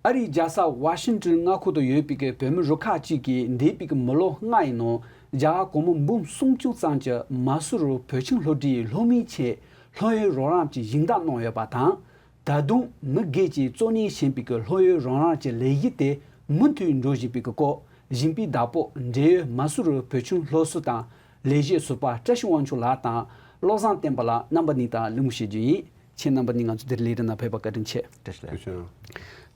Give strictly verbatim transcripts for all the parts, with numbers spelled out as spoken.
ཨ་རིའི་རྒྱལ་ས་ཝ་ཤིང་ཏོན་མངའ་ཁུལ་དུ་ཡོད་པའི་གི་བོད་མི་རུ་ཁག་ཅིག་གིས་འདས་པའི་གི་མི་ལོ་ལྔ་ཡི་ནང་རྒྱ་གར་སྒོར་མོ་འབུམ་སུམ་ཅུ་ཙམ་གྱི་མ་སུ་རི་བོད་ཁྱིམ་སློབ་གྲྭའི་སློབ་མའི་ཆེད་སློབ་ཡོན་རོགས་རམ་གྱི་སྦྱིན་བདག་གནང་ཡོད་པ་དང་། ད་དུང་མི་སྒེར་གྱིས་གཙོ་གནད་བཞིན་པའི་གི་སློབ་ཡོན་རོགས་རམ་གྱི་ལས་གཞི་དེ་མུ་མཐུད་འགྲོ་བཞིན་པའི་གི་སྐོར་ཞིང་པའི་བདག་པོ་འབྲེལ་ཡོད་མ་སུ་རི་བོད་ཁྱིམ་སློབ་གསོ་དང་ལས་གཞི་ཟུར་པ་བཀྲ་ཤིས་དབང་ཕྱུག་ལགས་དང་བློ་བཟང་བསྟན་པ་ལགས་རྣམ་པ་གཉིས་དང་གླེང་མོལ་བྱེད་རྒྱུ་ཡིན། ཁྱེད་རྣམ་པ་གཉིས་ང་ཚོ་འདིར་ལས་རིམ་ནང་ཕེབས་པར་བཀའ་དྲིན་ཆེ། བཀྲ་ཤིས་ལགས།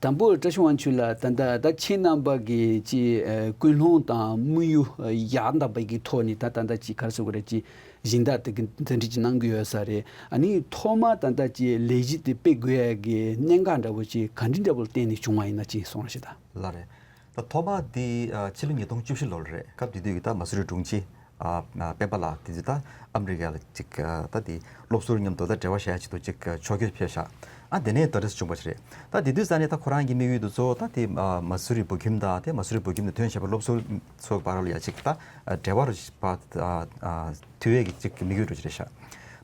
དང་པོ་བཀྲ་ཤིས་དབང་ཕྱུག་ལགས། ད་ལྟ་ད་ཁྱེད་རྣམ་པ་གི་ཅི་ཨ་ཀུན་སློང་དང་དམིགས་ཡུལ་ཨ་ཡང་དག་པའི་གི་ཐོག་ནས་ད་ད་ལྟ་ཅི་ག་རེ་ཟེར་དགོས་རེད། ཅི་སྦྱིན་བདག་དེ་གི་འཛིན་ཁྲིད་ཅིག་གནང་གི་ཡོད་ས་རེད། ཨ་ནི་ཐོག་མ་ད་ལྟ་ཅི་ལས་གཞི་དེ་སྤེལ་དགོས་ཡ་གི་གནད་འགག་འདྲ་བོ་ཅི་ག་འདྲ་འདྲ་བོ་ལ་བརྟེན་ནས་བྱུང་བ་ཡིན་ན་ཅི་གསུང་རོགས་ཞེས་དང་། ལགས་རེད། ད་ཐོག་མ་དེ་ཨ་ཕྱི་ལོ་ཉིས་སྟོང་བཅུ་བཞི་ལོ་ལ་རེད། སྐབས་དེ་དུས་ཀྱི་ད་མ་སུ་རི་དྲུང་ཆེ་ཨ་ཨ་སྤེན་པ་ལགས་དེ་དུས་ད་ཨ་མི་རི་ཀ་ལ་ཅིག་ཨ་ད་དེ་སློབ་ཟུར་མཉམ་དུ་ད་འབྲེལ་བ་བྱ་ཡ་ཆེད་དུ་ཅིག་ཨ་ཕྱོགས་བསྐྱོད་ཕེབས་ཤག་ཨ་དེ་ནས་ད་རེས་བྱུང་བ་ཞིག་རེད། ད་དེ་དུས་ས་ནས་ད་ཁོ་རང་གི་དམིགས་ཡུལ་དེ་ཚོ་ད་དེ་ཨ་མ་སུ་རི་བོད་ཁྱིམ་དང་དེ་མ་སུ་རི་བོད་ཁྱིམ་དུ་ཐོན་བྱས་པའི་སློབ་ཟུར་ཚོ་བར་ལ་ཡ་ཅིག་ད་ཨ་འབྲེལ་བ་རུ་ཞིག་པ་ཨ་ཨ་མཐུད་ཡས་ཀྱི་ཅིག་དམིགས་ཡུལ་རུ་ཅིག་རེད་ཤག་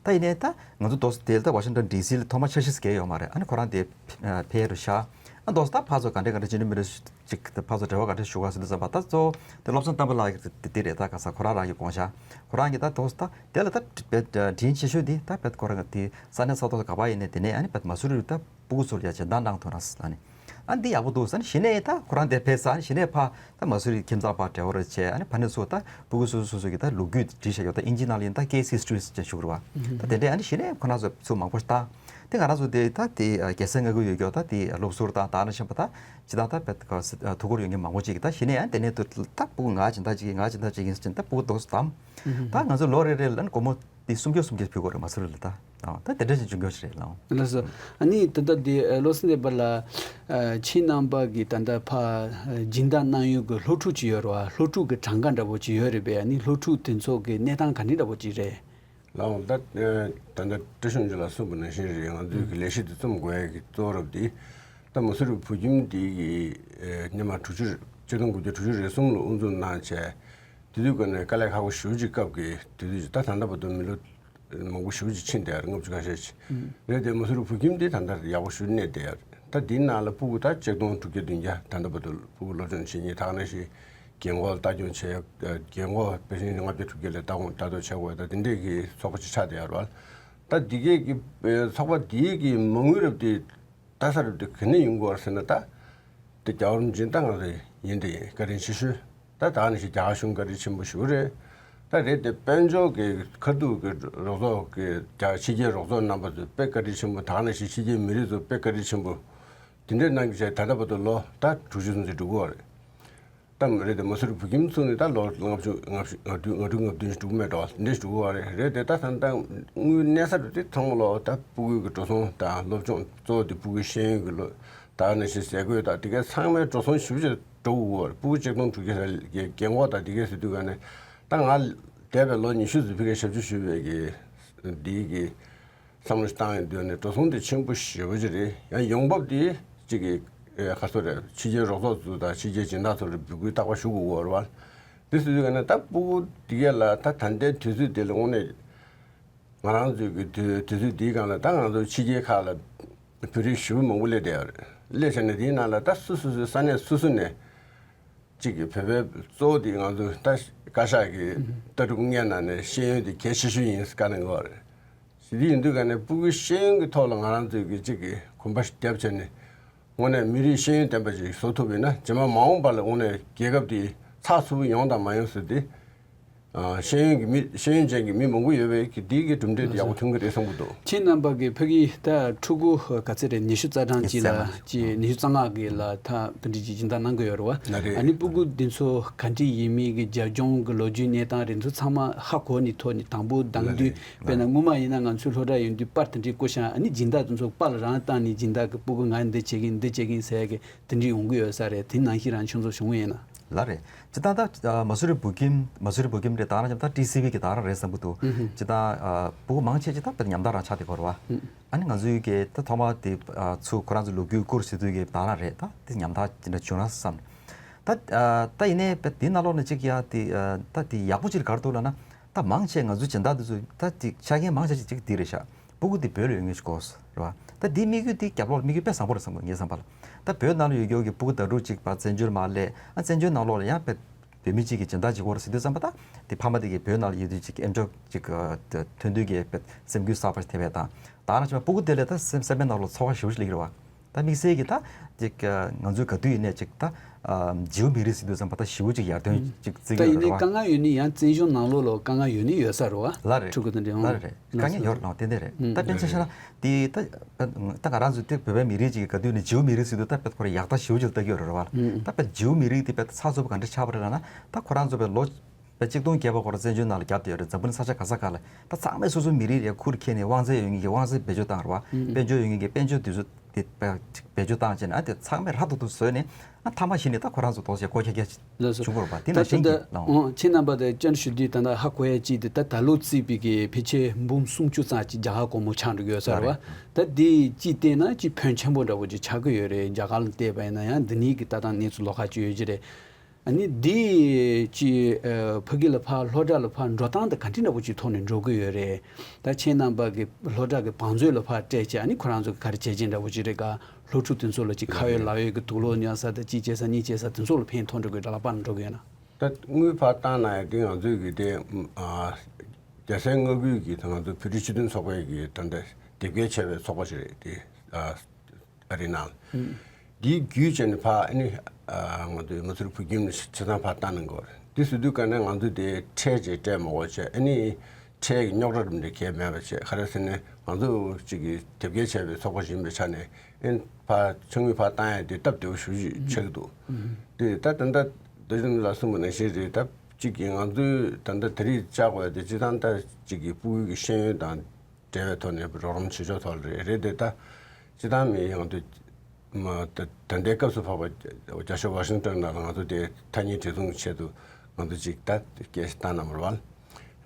ད་ཡིན་ནའི་ད་ང་ཚོ་དོ་དེ་ལ་ད་ཝ་ཤིང་ཊོན་ཌི་སི་ལ་ཐོག་མ་འཆར་གཞི་ཟེར་གྱི་ཡོད་མ་རེད། ཨ་ནི་ཁོ་རང་དེ་ཕེ་རུ་ཤག་ཨ་དོ་ད་ཕར་ཚུར་ག་འདྲས་ག་འདྲས་བྱེད་ནི་མི་རེད། ཅིག་ད་ཕར་ཚུར་འབྲེལ་བ་ག་འདྲས་ཞུ་ག་ཟེར་དུས་ཙམ་པ་ད་གཙོ་བོ་དེ་བློ་བཟང་བསྟན་པ་ལགས་ཀྱི་དེ་རེད། ད་ག་ས་ཁོ་རང་རང་གི་དགོངས་ཞག་ཁོ་རང་གི་ད་དོ་ད་དེ་ལ་ད་དྲིན་ཆེ་ཤོས་དེ་ད་བེད་ཁོ་རང་གི་དེ་ས་གནས་ས་ཐོག་ག་པར་ཡིན་ནའི་དེ་ནས་ཨ་ནི་བེད་མ་སུ་རི་ད་སྤུ་གུ་ཚོར་ཡ་ཆེ་འདང་གནང་ཐུབ་ན་ཟེར་ཨ་ནི་ཨ་ནི་འདི་ཡག་པོ་འདུག་ཟེར་ཨ་ནི་གཞི་ནས་ད་ཁོ་རང་དེ་ཕེབས་ས་ཨ་ནི་གཞི་ནས་ཕ། ད་མ་སུ་རི་ཁྱིམ་ཚང་བར་འབྲེལ་བ་རེ་བྱས། ཨ་ནི་ཕ་ནས་ཚུར་ད་སྤུ་གུ་སོ་སོ་སོ་སོ་གི་ད་ལོ་རྒྱུས་བྲིས་བཞག་ཡོད། ད་ཨིན་ཇི་ནང་ལ་ཡིན་ད་ཀེ་སི་ཧི་སི་ཊོ་རི་ཟེར་ཞུ་གི་རེད་བ། ད་དེ་འདྲས་ཨ་ནི་གཞི་ནས་ཁོ་རང་ཚོ་ཚུར་མང་པོ་བཏང་། དེ་ང་རང་ཚོ་དེ་ད་དེ་རྒྱལ་སའི་མངའ་ཁུལ་ཡོད་ཀྱོག་ད་དེ་སློབ་ཟུར་དང་ད་ནང་བཞིན་པ་ད་ཇི་ལྟར་ད་བེད་ཐུགས་ཁུར་ཡོད་མཁན་མང་པོ་ཅིག་གིས་ད་གཞི་ནས་ཨ་ནི་དེ་ནས་དུ་ད་སྤུ་གུ་ང་སྦྱིན་བདག་ཅིག་ཡིན། ང་སྦྱིན་བདག་ཅིག་ཡིན་ཟེར་ད་སྤུ་གུ་དོ་སུ་དམ། ད་ང་ཚོ་ལོ་རེ་རེ་ལ་ཨ་ནི་སྒོར་མོ་དེ་སུམ་བརྒྱ་སུམ་བརྒྱ་ཕུལ་དགོས་རེད་མ་སུ་རི་ལ་ད། ཨ་ད་དེ་འདྲ་ཞིག་འབྱུང་གི་རེད་ལགས། ལགས་སོ། ཨ་ནི་ད་ལྟ་དེ་ཨ་བློ་བཟང་བསྟན་པ་ལགས། ཨ་ཁྱེད་རྣམ་པ་གི་ད་ལྟ་ཕ་ཨ་སྦྱིན་བདག་གནང་ཡུལ་གྱི་སློབ་ཕྲུག་ཅིག་ཡོད་རེད་བ། སློབ་ཕྲུག་གི་གྲངས་ཀ་འདྲ་པོ་ཅིག་ཡོད་རེད་པས། ཨ་ནི་སློབ་ཕྲུག་དེ་ཚོ་གི་གནས་སྟངས་ག་འདྲ་འདྲ་པོ་ཅིག་རེད། ལགས་འོང་། ད་ཨ་ད་ལྟ་བཀྲ་ཤིས་དབང་ཕྱུག་ལགས་གསུངས་པ་ནང་བཞིན་རེད། ང་ཚོའི་གི་ལས་གཞི་འདི་རྩོམ་དགོས་ཡ་གི་གཙོ་བོ་རབ་འདི་ད་མ་སུ་རི་བོད་ཁྱིམ་འདི་གི་ཨ་སྔོན་མ་དྲུག་ཅུ་ཆིག་སྟོང་དགུ་བརྒྱ་དྲུག་ཅུ་རེ་གསུམ་ལ་དབུ་འཛུགས་གནང་བྱས། དེ་དུས་ཀ་ནས་དཀའ་ལས་ཁག་པོ་ཞེ་པོ་ཅིག་སྐབས་ཀྱི་དེ་དུས་ད་ད་ལྟ་བར་དུ་མི་ལོ་མང་པོ་ཞེ་པོ་ཅིག་ཕྱིན་བསྡད་ཡོད་རེད། ལྔ་བཅུ་ཁ་ཤས་ཅིག་རེད་དེ། མ་སུ་རི་བོད་ཁྱིམ་འདི་ད་ལྟ་ཡག་པོ་ཞེ་པོ་གནས་བསྡད་ཡོད་རེད། ད་འདིའི་ནང་ལ་སྤུ་གུ་ད་ཆིག་སྟོང་དྲུག་བརྒྱ་བདུན་བརྒྱ་ད་ལྟ་བར་དུ་སྤུ་གུ་སློབ་སྦྱོང་བྱེད་མཁན། ད་ག་ནང་བཞིན་རྒན་གོག་ལ་ལྟ་སྐྱོང་བྱེད་ཡག་རྒན་གོག་ཕལ་ཆེར་ལྔ་བརྒྱ་དྲུག་བརྒྱ་ལ་ལྟ་སྐོང་ལྟ་རྟོག་བྱེད་དགོས། ད་དེ་འདྲས་ཀྱི་ཚོགས་པ་ཅིག་ཆགས་བསྡད་ཡོད་རེད་བ། ད་འདི་གས་ཀྱི་ཚོགས་པ་འདིའི་གི་མ་དངུལ་རབ་དེ། ལྟ་ས་རུ་དེ་ག་ནས་ཡོང་དགོས་ཟེར་ན། ད་དེ་རྒྱལ་བ་རིན་པོ་ཆེ་ད་ང་ཚོ་ཡིན་དེ་ཡིན། བཀའ་དྲིན་ཆེ་ཤོས། ད་ད་ནི་ཞིག་རྒྱ་གར་གཞུང་བཀའ་དྲིན་ཆེན་པོ་ཞེ་པོ་རེད། ད་རེད་དེ་དཔལ་འབྱོར་གྱི་ཁ་ཐུག་གི་རོགས་ཚོགས་ཀྱི་རྒྱ་ཕྱི་རྒྱལ་རོགས་ཚོགས་རྣམ་པ་ཚོས་དཔེ་བཀའ་དྲིན་ཆེན་པོ། ད་ནི་ཞིག་ཕྱི་རྒྱལ་མི་རིགས་ཚོ་དཔེ་བཀའ་དྲིན་ཆེན་པོ་དེ་འདྲས་གནང་གི་བྱས། ད་ལྟ་བར་དུ་ལོ་ད་དྲུག་ཅུ་ཙམ་ཅིག་འགྲོ་གི་ཡོད་རེད། ད་རེད་དེ་མ་སུ་རི་བོད་ཁྱིམ་ཚུགས་ནས་ད་ལོ་ལྔ་བཅུ་ང་བཅུ་ང་དྲུག་ང་དྲུག་ང་བདུན་ཞིག་འགྲོ་གི་མེད་འགྲོ། འདྲེ་ཞིག་འགྲོ་གི་རེད། རེད་དེ་ད་ད་ལྟ་དངུལ་གནས་ས་རུ་དེ་ཚང་མ་ལོ་ད་སྤུ་གུའི་གི་འགྲོ་སོང་དང་སློབ་སྦྱོང་གཙོ་བོ་དེ་སྤུ་གུའི་ཤེས་ཡོན་གི་ལོ་ད་ནང་བཞིན་ཟས་གོས་དང་དེ་གའི་ཚང་མའི་འགྲོ་སོང་ཞེ་པོ་ཅིག་འགྲོ་གི་ཡོད་རེད། སྤུ་གུ་ཆིག་སྟོང་དྲུག་བརྒྱ་ཟེར་རྒན་གོག་དང་དེ་གའི་ཟེར་དུས་ག་ནས་ད་ང་འདས་པའི་ལོ་ཉི་ཤུ་ཙམ་ཕ་གིར་ཞབས་ཞུ་ཞུས་པའི་གི་འདིའི་གི་བསམ་བློ་ཞིག་བཏང་ཡོང་དུས་ནས་འགྲོ་སོང་དེ་ཆེན་པོ་ཞེ་པོ་ཅིག་རེད། ཡང་ཡོང་འབབ་དེ་གཅིག་གི་ཨེ་ག་ཚོད་རེད། ཕྱི་རྒྱལ་རོགས་ཚོགས་ཚོ་དང་ཕྱི་རྒྱལ་སྦྱིན་བདག་ཚོ་ལ་འབོད་སྐུལ་རྟག་པར་ཞུ་དགོས་ཀྱི་ཡོད་རེད་བ། དེ་སྲིད་དུས་ཀ་ནས་ད་སྤུ་གུ་དེ་གས་ལ་ད་ད་ལྟའི་དུས་ཚོད་དེ་ལ་དངོས་གནས་ང་རང་ཚོའི་གི་དུས་དུས་ཚོད་འདིའི་སྒང་ལ་ད་ང་ཚོ་ཕྱི་རྒྱལ་ཁག་ལ་བོད་རིགས་ཞེ་པོ་མང་པོ་སླེབས་བསྡད་ཡོད་རེད། སླེབས་བྱས་ནས་དེའི་ནང་ལ་ད་སུ་སུ་སུའི་ས་གནས་སུ་སུ་ནས། གཅིག་གི་བོད་པའི་གཙོ་བོ་དེ་ང་ཚོ་ད་བཀའ་ཤག་གི་ལྟ་གྲུབ་ལྔའི་ནང་ནས་ཤེས་ཡོན་དེ་གལ་ཆེ་ཤོས་ཡིན་བཀའ་གནང་གི་ཡོད་རེད། དེ་ཡིན་དུས་ག་ནས་སྤུ་གུའི་ཤེས་ཡོན་གྱི་ཐོག་ལ་ང་རང་ཚོས་ཀྱི་གཅིག་གི་གོམ་པ་ཞིག་བརྒྱབ་བྱས་ནས་དངོས་གནས་མི་རིགས་ཤེས་ཡོན་ལྡན་པ་ཞིག་བཟོ་ཐུབ་པ་ཡིན་ན་རྗེས་མ་མ་འོངས་པ་ལ་དངོས་གནས་རྒྱལ་ཁབ་དེ་ཚགས་ཚུད་པོ་ཡོང་དང་མ་ཡོང་ཟེར་དེ། ཨ་ཤེས་ཡོན་གྱི་མི་ཤེས་ཡོན་ཅན་གྱི་མི་མང་པོ་ཡོད་པའི་གི་དེའི་གི་གྲུབ་འབྲས་དེ་ཡག་པོ་ཐོན་གྱི་རེད་བསམ་གྱི་འདུག་ཁྱེད་རྣམ་པ་གི་ཕ་གི་ད་ཕྲུ་གུ་ག་ཚད་རེད། ཉི་ཤུ་རྩ་གྲངས་ཅིག་ལ་ཉི་ཤུ་རྩ་ལྔ་ཅིག་ཉི་ཤུ་རྩ་ལྔ་གི་ལ་ད་དེ་འདྲ་ཅིག་སྦྱིན་བདག་གནང་གི་ཡོད་རེད་བ། ན་རེད། ཨ་ནི་སྤུ་གུ་འདི་ཚོ་ག་འདྲ་ཡིན་མིན་གི་རྒྱབ་ལྗོངས་གི་ལོ་རྒྱུས་གནས་སྟངས་རེད། འདི་ཚོ་ཚང་མ་ཧ་གོ་ནས་ཐོག་ནས་དང་པོ་དང་དུས་དཔེར་ན་སྔོན་མ་ཡིན་ན་ང་ཚོའི་སློབ་གྲྭ་ཡོང་དུས་པར་དེ་འདྲའི་བརྐོ་ཤག་ཨ་ནི་སྦྱིན་བདག་དེ་ཚོ་པར་རང་བཏང་ནས་སྦྱིན་བདག་གི་སྤུ་གུ་ང་འདི་བྱེད་ཀྱི་ཡིན་འདི་བྱེད་ཀྱི་ཡིན་ཟེར་ཡ་གི་དེ་འདྲ་ཡོང་གི་ཡོད་ས་རེད། དེ་ནང་བཞིན་རང་ཁྱོད་ཚོ་བྱུང་ཡོད་ན། ལགས་རེད། སྤྱིར་བཏང་ད་ཨ་མ་སུ་རི་བོད་ཁྱིམ་མ་སུ་རི་བོད་ཁྱིམ་རེད། ད་རང་ཅམ་ད་ཊི་སི་ཝི་གི་ད་རང་རེད་བསམ་གྱི་འདུག་ཨུ་ཧུ། སྤྱིར་བཏང་ཨ་སྤུ་གུ་མང་ཆེ་ཅིག་ད་དཔེར་ཉམ་ཐག་རང་ཆགས་བསྡད་ཀྱི་ཡོད་རེད་བ། ཨུ། ཨ་ནི་ང་ཚོའི་གི་ད་ཐོག་མ་དེ་ཨ་ཚུར་ཁོ་རང་ཚོའི་ལོ་རྒྱུས་བསྐུར་ཟེར་དུས་གི་ད་རང་རེད། ད་དེ་ཉམ་ཐག་ཅིག་འདྲ་བྱུང་ན་བསམ། ད་ཨ་ད་ཡིན་ནའི་དཔེ་དེའི་ནང་ལོགས་ནས་ཅིག་ཡ་དེ་ཨ་ད་དེ་ཡག་པོ་ཅིག་ག་རེ་འདུག་ལབ་ན། ད་མང་ཆེ་ང་ཚོའི་སྦྱིན་བདག་དེ་ཚོ་ད་དེ་ཆ་རྐྱེན་མང་ཆེ་ཅིག་ཅིག་དེ་རེད་ཤག་སྤུ་གུ་འདི་བོད་ལ་ཡོད་མཁན་ཞིག་དགོས་རེད་བ། ད་འདི་དམིགས་ཡུལ་འདི་རྒྱབ་ལོགས་དམིགས་ཡུལ་དཔེ་བཟང་པོ་རེད་བསམ་གི་འདུག་ངའི་བསམ་པ་ལ། ད་བོད་ནང་ལ་ཡོད་རྒྱུ་གི་སྤུ་གུ་དང་འབྲུག་ཅིག་པ་བཙན་བྱོལ་མར་སླེབས། ཨ་བཙན་བྱོལ་ནང་ལོགས་ལ་ཡང་དཔེ་བོད་མི་གཅིག་གི་སྦྱིན་བདག་ཅིག་དགོས་རེད་ཟེར་དུས་ཙམ་པ། ད་དེ་ཕ་མ་དེ་གིས་བོད་ནང་ལ་ཡོད་དུས་ཅིག་ཨེམ་ཆོག་ཅིག་ཐོན་དུས་ཀྱི་དཔེ་སེམས་འགུལ་གསར་པ་ཞིག་ཐེབས་པ་དང་། ད་ནང་བཞིན་སྤུ་གུ་དེ་ལ་ད་སེམས་སེམས་པའི་ནང་ལོགས་ཚོར་བ་ཞེ་པོ་ཞིག་སླེབས་ཀྱི་རེད་བ། ད་དམིགས་བསལ་གྱི་ད་ཅིག་ང་ཚོས་ག་དུས་ཡིན་ནའི་ཅིག་ད་ཨ་ཇིའུ་མི་རིགས་ཟེར་དུས་ཙམ་པ་ད་ཞེ་པོ་ཅིག་ཡར་ཐོན་ཅིག་བརྩི་ད་གི་ཡོད་ཡིན་ནའི་རེད་བ། དཀའ་ངལ་ཡོད་ནའི་ཡང་བཙན་བྱོལ་ནང་ལོགས་ལ་དཀའ་ངལ་ཡོད་ནའི་ཡོད་ས་རེད་བ། ལ་རེད། ཕྲུ་གུ་དང་འབྲེལ་ལ་ཡོང་རེད་རེད། དཀའ་ངལ་ཡོད་རེད་ལ་ཏན་ཏན་རེད། ད་དཔེར་ན་ཆ་བཞག་ན་དེ་ད་ད་ང་རང་ཚོ་དེ་བོད་པའི་མི་རིགས་ཅིག་གི་ག་དུས་ནས་ཇིའུ་མི་རིགས་ཟེར་དུས་ད་དཔེ་ཁོ་རང་ཡག་ཐག་ཞེ་པོ་ཅིག་ལ་ལྟ་གི་ཡོད་རེད་བ། ད་དཔེ་ཇིའུ་མི་རིགས་དེ་དཔེ་ཚགས་ཚུད་པོ་ག་འདྲ་ཆགས་པ་རེད་ལབ་ན། ད་ཁོ་རང་ཚོ་དཔེ་ལོ་དཔེ་གཅིག་སྟོང་བརྒྱད་བརྒྱ་སྐོར་བཙན་བྱོལ་ནང་ལ་བརྒྱབ་བསྡད་ཡོད་རེད། འཛམ་བུ་གླིང་ས་ཆ་ག་ས་ག་ལ། ད་ཚང་མས་སོ་སོའི་མི་རིགས་རེ་ཁུར་ཁྱེར་ནས་དབང་ཚད་ཡོད་མཁན་གྱི་དབང་ཚད་བེད་སྤྱོད་བཏང་རེད་བ། དཔལ་འབྱོར་ཡོད་མཁན་གྱི་དཔལ་འབྱོར་དེ་ཚོ་དེ་བེད་སྤྱོད་བཏང་བྱས་ནས་ཨ་དེ་ཚང་མས་ར་ཐུག་ཐུག་བཟོས་ནས་ཨ་མཐའ་མ་གཞི་ནས་ད་ཁོ་རང་ཚོ་དོགས་བྱས་སྒོ་ཁྱག་ཁྱག་ལགས་སོ། བྱུང་བ་རེད་བ། དེ་ད་ནང་བཞིན་ད་གྱི་ལའང་། ཁྱེད་རྣམ་པ་དང་བཅར་ཞུ་དུས་ད་ལྟ་ཧ་གོ་ཡ་གཅིག་དེ་ད་ད་ལོ་བརྩིས་པའི་གི་ཕལ་ཆེར་འབུམ་སུམ་ཅུ་ཙམ་ཅིག་རྒྱ་གར་སྒོར་མོ་ཆགས་འགྲོ་གི་ཡོད་ས་རེད་བ། ད་དེ་གཅིག་བལྟས་ན་ཅིག་ཕོན་ཆེན་པོ་འདྲ་བོ་ཅིག་ཆགས་ཀྱི་ཡོད་རེད། རྒྱ་གར་ལ་བལྟས་པ་ཡིན་ན་ཡང་འདི་ནས་གི་ལྟ་སྟངས་གནས་ཚུལ་ལོགས་ཁ་ཅིག་ཡོད་ཀྱི་རེད། ཨ་ནི་འདི་ཅི་ཨ་ཕ་གི་ལ་ཕར་སློབ་གྲྭ་ལ་ཕར་འགྲོ་སྟངས་དེ་ག་འདྲ་འདྲ་པོ་ཅིག་ཐོག་ནས་འགྲོ་གི་ཡོད་རེད། ད་ཁྱེད་རྣམ་པ་གི་སློབ་གྲྭ་གི་བང་མཛོད་ལ་ཕར་སྤྲད་བྱས་ཨ་ནི་ཁོ་རང་ཚོ་གི་ག་རེ་བྱེད་ཀྱིན་འདྲ་པོ་ཅིག་རེད་ག་སློབ་ཕྲུག་དེ་ཚོ་ལ་ཅིག་ཁ་ཡོད་ལག་ཡོད་ཀྱི་དུག་ལོག་ཉར་ས་དང་གཅིག་བྱེད་ས་གཉིས་བྱེད་ས་དེ་ཚོ་ལ་ཕན་ཐོགས་འགྲོ་གི་རེད་ལ་ཕར་འགྲོ་གི་ཡོད་ན། ད་དངུལ་ཕར་བཏང་ན་ཡང་དེ་ང་ཚོའི་གི་དེ་ཨ་རྒྱལ་སའི་མངའ་ཁུལ་གི་ད་ང་ཚོ་བོད་རིགས་སྤྱི་མཐུན་ཚོགས་པའི་གི་ད་ལྟ་དེབ་སྐྱེལ་བྱས་པའི་ཚོགས་པ་ཞིག་རེད་དེ། ཨ། ཨ་རིའི་ནང་། འདིའི་བརྒྱུད་བྱས་ནས་ཕར་ཨ་ནི་ང་ཚོའི་མ་སུ་རི་བོད་ཁྱིམ་ཆ་ཚང་ཕར་བཏང་གནང་དགོས་རེད། འདི་ཟེར་དུས་ག་ནས་ང་ཚོས་དེ་ཁྲལ་ཅིག་སྤྲད་མ་དགོས་བྱས་ཨ་ནི་ཁྲལ་གྱི་རྙོག་དྲ་འདྲ་གང་ཡང་མེད་པ་བྱས། ག་རེ་ཟེར་ན་ང་ཚོ་གཅིག་གིས་དེབ་སྐྱེལ་བྱས་པའི་ཚོགས་པ་ཞིག་ཡིན་པའི་ཆ་ནས་ཨ་ནི་ཕར་ཕྱག་དངུལ་ཕར་བཏང་ཡ་དེ་སྟབས་བདེ་པོ་ཞེ་པོ་ཅིག་ཆགས་ཀྱི་འདུག་དེ་ད་ད་ལྟ་རྡོ་རྗེ་ལགས་གསུངས་པ་ནང་བཞིན་རེད། ད་གཅིག་གིས་ང་ཚོས་ད་ལྟ་དེ་རིགས་བཅར་དགོས་ཡ་དེ་སྤྱིར་བཏང་ད་གཅིག་གིས་སྤུ་གུ་གི་ཤེས་ཡོན་དང་། འབྲེལ་བའི་ཐོག་ནས་རོགས་རམ་བྱེད་ཕྱོགས་ཐོག་ལ་རེད། རེད་དེ་ད་སྤྱིར་བཏང་མི་ཡོང་དུས་མ་ད་ད་ལྟའི་སྐབས་སུ་བབས་པ་རྒྱ་ཤོག་ཝ་ཤིང་ཊོན་ནང་ལ་ང་ཚོ་དེ་ཐག་ཉེ་གྲོས་མཐུན་ཆེད་དུ་ང་ཚོ་ཅིག་ད་སྐད་ཆ་བཏང་གནང་བ་རེད་བ།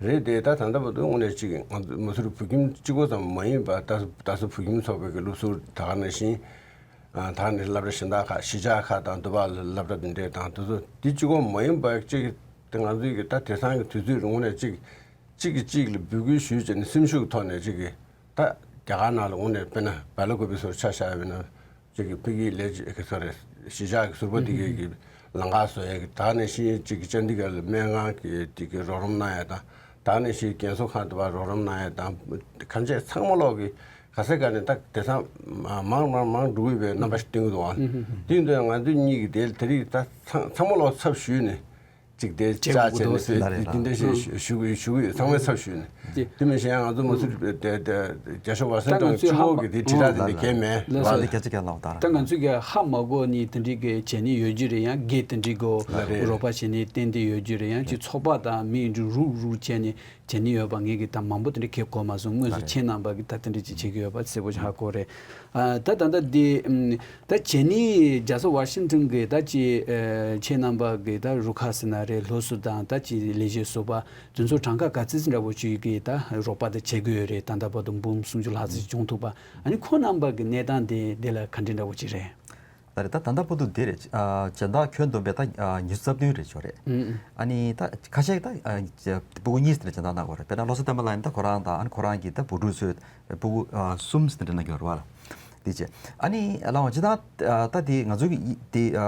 རེད་དེ་ད་ད་ལྟ་བར་དུ་དངོས་གནས་ཅིག་ང་ཚོ་མ་སུ་རི་བོད་ཁྱིམ་གཅིག་པོ་ཙམ་མ་ཡིན་པ་ད་ད་སུ་བོད་ཁྱིམ་ཚོགས་པའི་གི་སློབ་ཟུར་ད་ག་ནང་བཞིན་ད་ག་ནང་བཞིན་སློབ་གྲྭ་གཞན་དག་ཁག་གཞིས་ཆགས་ཁག་དང་འདུ་བ་ལ་སློབ་གྲྭ་འདི་འདྲས་དང་དེ་ཚོ་འདི་གཅིག་པོ་མ་ཡིན་པ་ཅིག་དེ་ང་ཚོའི་གི་ད་དེང་སང་གི་དུས་ཚོད་དངོས་གནས་ཅིག་གཅིག་གིས་གཅིག་ལ་འབོད་སྐུལ་ཞུས་བྱས་ནས་སེམས་ཤུགས་ཐོག་ནས་གཅིག་གིས་ད་རྒྱ་གར་ནང་ལ་འོང་ནས་དཔེར་ན་སྦེལ་ཀོབ་བཟོ་འདྲ་ཆ་བཞག་པ་ཡིན་ན་གཅིག་གིས་ཕ་གིའི་ལས་བྱེད་ཀྱི་སོ་རེད་གཞིས་ཆགས་ཀྱི་ཟུར་པ་དེ་གའི་གི་ལམ་ཁ་བཟོ་ཡས་ཀྱི་ད་ནས་ཤི་གཅིག་གིས་ཅན་དི་གར་ལ་སྨན་ཁང་གི་དེ་གི་རོགས་རམ་གནང་ཡས་དང་ད་ནས་ཤི་རྒན་གསོ་ཁང་དུ་བ་རོགས་རམ་གནང་ཡས་དང་ཁ་ཆེ་ཚང་མ་ལོག་གི་ག་ས་ག་ནས་ད་དེང་སང་མང་མང་མང་འགྲོ་གི་བའི་རྣམ་པ་ཞིག་སྟོན་གི་འདུག་ཨ། དེ་ཡིན་དུས་ང་ཚོ་གཉིས་ཀྱི་དེ་དེ་རིགས་ད་ཚང་ཚང་མ་ལོག་ཚབ་ཞུས་ནས། ཅིག་དེ་བྱེད་དགོས་ཀྱི་འདུག་ཟེར། ཅིག་དེ་འདྲ་ཞིག་ཞུ་གི་ཞུ་གི་ཡོད། ཚང་མས་ཚབ་ཞུས་ནས། དེ་མིན་གཞན་ང་ཚོ་མ་སུ་རི་དེ་དེ་རྒྱ་ཤོག་ཝ་ཤིང་ཊོན་གཅིག་པོ་གི་དེ་དྲིལ་བསྒྲགས་དེ་འདྲ་གང་ཡང་མེད། ལགས་སོ། ད་འདི་སྐད་ཆ་རྒྱག་ལབ་དང་། ད་ང་ཚོས་ཀྱི་ཧ་མ་གོ་ནི་དེ་འདྲའི་གི་བྱས་ནི་ཡོད་རྒྱུ་རེད། ཡང་དགེ་དེ་འདྲའི་གོ་ལ་རེད། རོགས་པ་བྱས་ནི་བསྟན་དེ་ཡོད་རྒྱུ་རེད། ཡང་ཅིག་ཚོགས་པ་དང་མི་འདྲ་རུག་རུག་བྱས་ནི་བྱས་ནི་ཡོད་པ་ངས་གི་ད་མང་པོ་དེ་འདྲ་གི་གོ་མ་སོང་། དངོས་སུ་ཁྱེད་རྣམ་པ་གི་ད་དེ་འདྲ་ཅིག་བྱེད་ཀྱི་ཡོད་པ་གསལ་པོ་ཞིག་ཧ་གོ་རེད། ཨ་ད་ད་ལྟ་འདི་ཨམ་ད་བྱས་ནི་རྒྱལ་ས་ཝ་ཤིང་ཊོན་གི་ད་ཅི་ཨ་ཁྱེད་རྣམ་པ་གི་ད་རུ་ཁག་ཟེར་ན་རེད། སློབ་ཟུར་དང་ད་ཅི་ལས་བྱེད་ཟུར་པ་དེ་ཚོ་གྲངས་ཀ་ག་ཚོད་ཙམ་འདྲ་པོ་ཅིག་གི་ད་རོགས་པ་ད་བྱེད་ཀྱི་ཡོད་རེད། ད་ལྟ་བར་དུ་འབུམ་སུམ་ཅུ་ལྷག་ཙམ་བྱུང་ཐུབ་པ། ཨ་ནི་ཁོང་རྣམ་པ་གི་གནས་སྟངས་དེ་དེ་ལ་ག་འདྲ་འདྲ་པོ་ཅིག་རེད། ད་རེད། ད་ད་ལྟ་བར་དུ་འདི་རེད། ཨ་སྦྱིན་བདག་ཁྱོན་བསྡོམས་པས་ད་ཨ་ཉི་ཤུ་རྩ་བདུན་རེད་ཆོག་རེད། ཨ་ནི་ད་ཁ་ཤས་ད་ཨ་སྤུ་གུ་གཉིས་ཙམ་སྦྱིན་བདག་གནང་དགོས་རེད། དཔེར་ན་བློ་བཟང་བསྟན་པ་ལགས་ཡིན་ད་ཁོ་རང་དང་ཨ་ནི་ཁོ་རང་གི་ད་བུ་ཕྲུག་ཚོས་སྤུ་གུ་ཨ་གསུམ་ཙམ་འདྲ་གནང་གི་ཡོད་རེད་བ་ལ། དེ་བྱས་ཨ་ནི་ལའང་སྤྱིར་བཏང་ད་དེ་ང་ཚོ་གི་དེ་ཨ་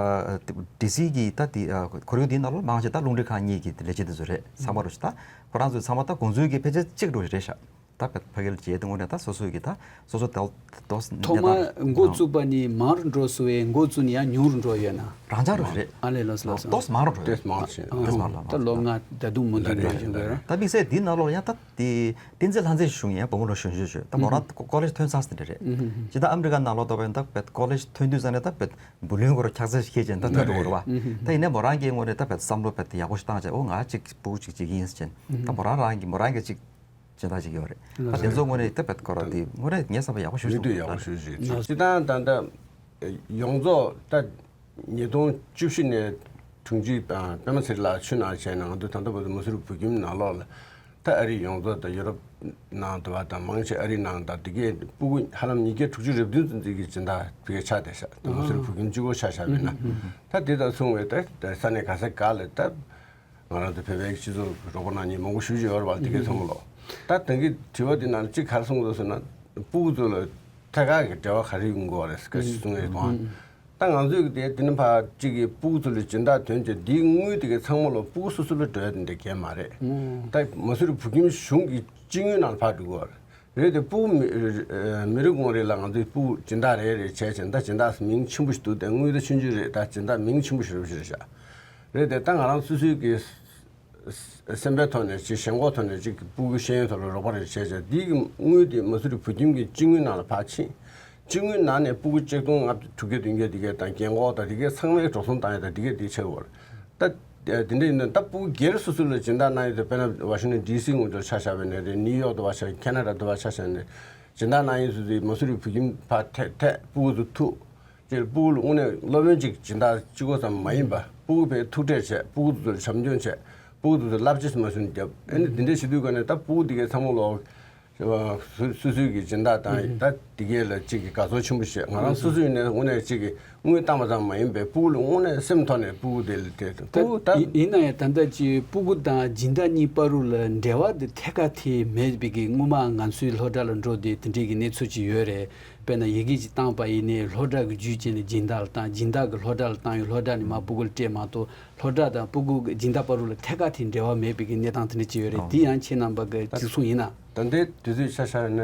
ཌི་སི་གི་ད་དེ་ཨ་ཁོར་ཡུག་དེའི་ནང་ལ་མང་ཆེ་ད་རླུང་འཕྲིན་ཁང་གཉིས་ཀྱི་ལས་བྱེད་དེ་ཚོ་རེད། ཚང་མ་རུ་ཞིག་ད་ཁོ་རང་ཚོས་ཚང་མ་ད་དགོངས་ཚུལ་གྱི་ཕལ་ཆེར་གཅིག་རུ་རེད་ཤག་ད་བོད་ཕ་གིར་བྱས་ཏེ་དངོས་གནས་ད་སོ་སོའི་གི་ད་སོ་སོ་ད་ཏོག་ཙམ་ཐོག་མ་འགོ་བཙུགས་པ་ནི་མང་རུ་འགྲོ་སོང་བས་འགོ་བཙུགས་ནི་ཡང་ཉུང་རུ་འགྲོ་ཡོད་ན། རང་འཇགས་རུ་རེད། ཨ་ལས་ལགས་སོ་ལགས་སོ། ཏོག་ཙམ་མང་རུ་འགྲོ་ཡོད། ཏོག་ཙམ་མང་རུ་ཕྱིན། ཨ་ཏོག་ཙམ་མང་རུ་ད་ལོ་ལྔ་ད་དུང་མུ་མཐུད་འགྲོ་བཞིན་ཡོད་རེད། ད་དམིགས་བསལ་འདི་ནང་ལོགས་ཡང་ད་དེ་བསྟན་འཛིན་ལྷ་མཛེས་ཞུ་མཁན་ཡང་བུ་མོ་ལོ་གཞོན་གཞོན་ཞུ་ད་མོ་རང་ཀོ་ལེཇ་ཐོན་ཚར་ཟིན་རེད། ཇི་ལྟར་ཨ་མི་རི་ཀ་ནང་ལོགས་ད་བས་ད་བས་ཀོ་ལེཇ་ཐོན་དུས་ཙང་ནས་ད་བས་བུ་ལོན་སྐོར་ཁྱག་ཚད་ཞིག་ཁྱེད་ཅན་ད་ཐོན་འགྲོ་གི་རེད་བ། ད་ཡིན་ནའི་མོ་རང་གིས་དངོས་གནས་ད་བས་བསམ་བློ་བས་ད་ཡག་པོ་ཞིག་བཏང་བྱས་ཨོ་ང་གཅིག་སྤུ་གུ་གཅིག་བྱེད་ཀྱི་ཡིན་ཟེར་ཅན་ད་མོ་རང་རང་གིས་མོ་རང་གིས་གཅིག་སྦྱིན་བདག་ཅིག་ཡོད་རེད། ད་དེ་ཚོ་དངོས་གནས་ད་བས་ཁོ་རང་དེ་དངོས་གནས་ངའི་བསམ་པ་ཡག་པོ་ཞེ་པོ་ཞིག་འདུག་ཡག་པོ་ཞེ་པོ་ཞིག་སྤྱིར་བཏང་ད་ལྟ་ཡོངས་རྫོགས་ད་ཉིས་སྟོང་བཅུ་བཞི་ནས་དྲུང་ཆེ་པད་མ་ཚེ་རིང་ལགས་ཚུད་ནང་བྱས་ན་ང་ཚོ་ད་ལྟ་བར་དུ་མ་སུ་རི་བོད་ཁྱིམ་ནང་ལོགས་ལ་ད་ཨ་རི་ཡོངས་རྫོགས་དང་ཡུ་རོབ་ནང་དུ་བ་དང་མང་ཆེ་ཨ་རི་ནང་དང་དེ་གའི་སྤུ་གུ་ཧ་ལམ་ཉིས་བརྒྱ་དྲུག་ཅུ་རེ་བདུན་ཙམ་ཅིག་གི་སྦྱིན་བདག་དེ་གའི་ཆགས་བསྡད་ཤག་ད་མ་སུ་རི་བོད་ཁྱིམ་གཅིག་པོ་ཆ་བཞག་པ་ཡིན་ན་ད་དེ་དང་མཚུངས་པའི་ད་ས་གནས་ག་ས་ག་ལ་ད། ང་རང་ཚོ་བོད་པའི་སྤྱི་ཚོགས་རོགས་པ་གནང་མཁན་མང་པོ་ཞེ་པོ་ཅིག་ཡོད་རེད་བ། དེ་གའི་ཚང་མ་ལོག་ད་དེང་གི་དྲི་བ་འདི་ནང་གཅིག་ག་རེ་གསུངས་འདུག་ཟེར་ན། སྤུ་གུ་ཚོ་ལ་ཐད་ཀར་གྱི་འབྲེལ་བ་ག་རེ་ཡོང་དགོས་རེད་ཟེར་ག་ཞིག་གསུང་ཡས་དང་། ད་ང་ཚོས་དེ་དེ་ནི་ཕར་གཅིག་གི་སྤུ་གུ་ཚོ་ལ་སྦྱིན་བདག་དོན་བྱས་འདིའི་དངུལ་དེ་གའི་ཚང་མ་ལ་སྤུ་གུ་སོ་སོ་ལ་འགྲོ་ཡ་དེ་འདྲ་གས་མ་རེད། ད་མ་སུ་རི་བོད་ཁྱིམ་གཞུང་གི་སྤྱི་དངུལ་ནང་ལ་ཕར་འགྲོ་དགོས་རེད། རེད་དེ་སྤུ་གུ་མི་མི་རེ་ངོ་རེ་ལ་ང་ཚོས་སྤུ་གུ་སྦྱིན་བདག་རེ་རེ་བྱས་བྱས་ད་སྦྱིན་བདག་མིང་ཆེན་པོ་ཞིག་འདུག་དེ་དངུལ་ད་ཆུང་ཆུང་རེད། ད་སྦྱིན་བདག་མིང་ཆེན་པོ་ཞིག་རེ་བྱས་བཞག་རེད་དེ་ད་ང་རང་སོ་སོའི་གི་སེམས་པའི་ཐོག་ནས་ཅིག་ཞེན་ཁོག་ཐོག་ནས་ཅིག་སྤུ་གུ་ཤེས་ཡོན་ཐོག་ལ་རོགས་པ་རེ་བྱས་བྱས་འདིའི་གི་དངུལ་དེ་མ་སུ་རི་བོད་ཁྱིམ་གྱི་སྤྱི་དངུལ་ནང་ལ་ཕར་ཕྱིན། སྤྱི་དངུལ་ནང་ནས་སྤུ་གུ་ཆིག་སྟོང་ལྔ་བརྒྱ་དྲུག་བརྒྱ་བདུན་བརྒྱ་དེ་གའི་དང་རྒན་འཁོགས་དང་དེ་གའི་ཚང་མའི་འགྲོ་སོང་བཏང་ཡ་དང་དེ་གའི་དེ་ཆེ་བར། ད་དེ་འདྲ་ཡིན་ན་ད་སྤུ་གུ་སྒེར་སོ་སོ་ལ་སྦྱིན་བདག་གནང་ཡ་དེ་དཔེར་ན་ཝ་ཤིང་ཊོན་ཌི་སི་ངོས་ཐོག་ཆ་བཞག་པ་ཡིན་ན་རེད། ནིའུ་ཡོག་ཏུ་ཕར་ཆ་བཞག་ཁེ་ན་ཌ་དུ་ཕར་ཆ་བཞག་ནས་སྦྱིན་བདག་གནང་ཡ་སུ་དེ་མ་སུ་རི་བོད་ཁྱིམ་ཕར་ཐད་ཐད་སྤུ་གུ་ཚོ་ཐུག་ཅེས་སྤུ་གུ་ལ་དངོས་གནས་སློབ་ཡོན་གཅིག་སྦྱིན་བདག་གཅིག་པོ་ཙམ་མ་ཡིན་པ་སྤུ་གུ་ཕར་ཐུག་འཕྲད་བྱས་སྤུ་གུ་ཚོ་ལ་བྱམས་སྐྱོང་བྱས་སྤུ་གུ་ཚོ་ལ་བསླབ་བྱ་ཙམ་མ་ཟུན་བརྒྱབ། ཨ་ནི་འདི་འདྲ་བྱེད་དུས་ག་ནས་ད་སྤུ་གུ་དེ་གའི་ཚང་མ་ལོག་སོ་སོའི་གི་སྦྱིན་བདག་དང་ད་དེ་གའི་ལ་གཅིག་གི་དགའ་ཚོར་ཆེན་པོ་བྱས། ང་རང་སོ་སོ་ཡིན་ནའི་དངོས་གནས་གཅིག་གི་དངུལ་བཏང་བ་ཙམ་མ་ཡིན་པའི་སྤུ་གུ་ལ་དངོས་གནས་སེམས་ཐོག་ནས་སྤུ་གུ་དེ་ལ་དེ་སྤུ་གུ་ད་ཡིན་ན་ཡང་ད་ལྟ་ཅིག་སྤུ་གུ་དང་སྦྱིན་བདག་གཉིས་བར་དུ་ལ་འབྲེལ་བ་དེ་ཐད་ཀར་དེ་མེད་པའི་གི་སྔོན་མ་ང་ཚོའི་སློབ་གྲྭ་ལ་འགྲོ་དུས་དེ་འདྲའི་གི་གནས་ཚུལ་ཅིག་ཡོད་རེད། དཔེར་ན་ཡི་གེ་ཅིག་བཏང་པ་ཡིན་ནའི་སློབ་གྲྭ་གི་བརྒྱུད་བྱས་ནས་སྦྱིན་བདག་ལ་བཏང་། སྦྱིན་བདག་གི་སློབ་གྲྭ་ལ་བཏང་ཡང་སློབ་གྲྭ་ནས་མར་སྤུ་གུ་ལ་སྤྲད་མ་གཏོགས་སློབ་གྲྭ་དང་སྤུ་གུ་གི་སྦྱིན་བདག་བར་དུ་ལ་ཐད་ཀར་དེ་འབྲེལ་བ་མེད་པའི་གི་གནས་སྟངས་དེ་འདྲ་ཅིག་ཡོད་རེད། ཨོ། དེ་ཡང་ཁྱེད་རྣམ་པ་གི་གཟིགས་མཐོང་ཡིན་ན། ད་ལྟའི་དུས་ཚོད་ཆ་བཞག་ན་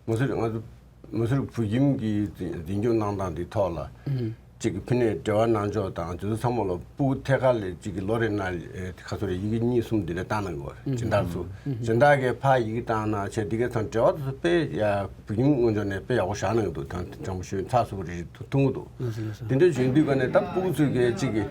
མ་སུ་རི་ང་ཚོ་མ་སུ་རི་བོད་ཁྱིམ་གྱི་འཛིན་སྐྱོང་གནང་སྟངས་འདི་ཐོག་ལ་ཨུམ། གཅིག་གི་ཕུ་ནས་འབྲེལ་བ་གནང་ཕྱོགས་དང་དེ་ཚོ་ཚང་མ་ལ་སྤུ་གུ་ཐད་ཀར་ལས་གཅིག་གི་ལོ་རེ་ནང་ལ་ཁ་སོ་རེ་ཡི་གེ་གཉིས་གསུམ་འདི་འདྲ་བཏང་གནང་གི་ཡོད་རེད། སྦྱིན་བདག་ཚོ་སྦྱིན་བདག་གིས་ཕར་ཡི་གེ་བཏང་གནང་བྱས་འདི་གའི་ཚང་འབྲེལ་བ་དེ་ཚོ་དཔེ་ཡ་བོད་ཁྱིམ་སྔོན་ཕྱོགས་ནས་དཔེ་ཡག་པོ་བཞག་གནང་གི་འདུག་དང་དྲང་པོ་ཞུ་ཚགས་ཚུད་པོ་རེད་ཐུབ་ཐུབ་ཀྱི་འདུག་དེ་འདྲ་བྱུང་དུས་ག་ནས་ད་སྤུ་གུ་ཚོས་གི་གཅིག་གི་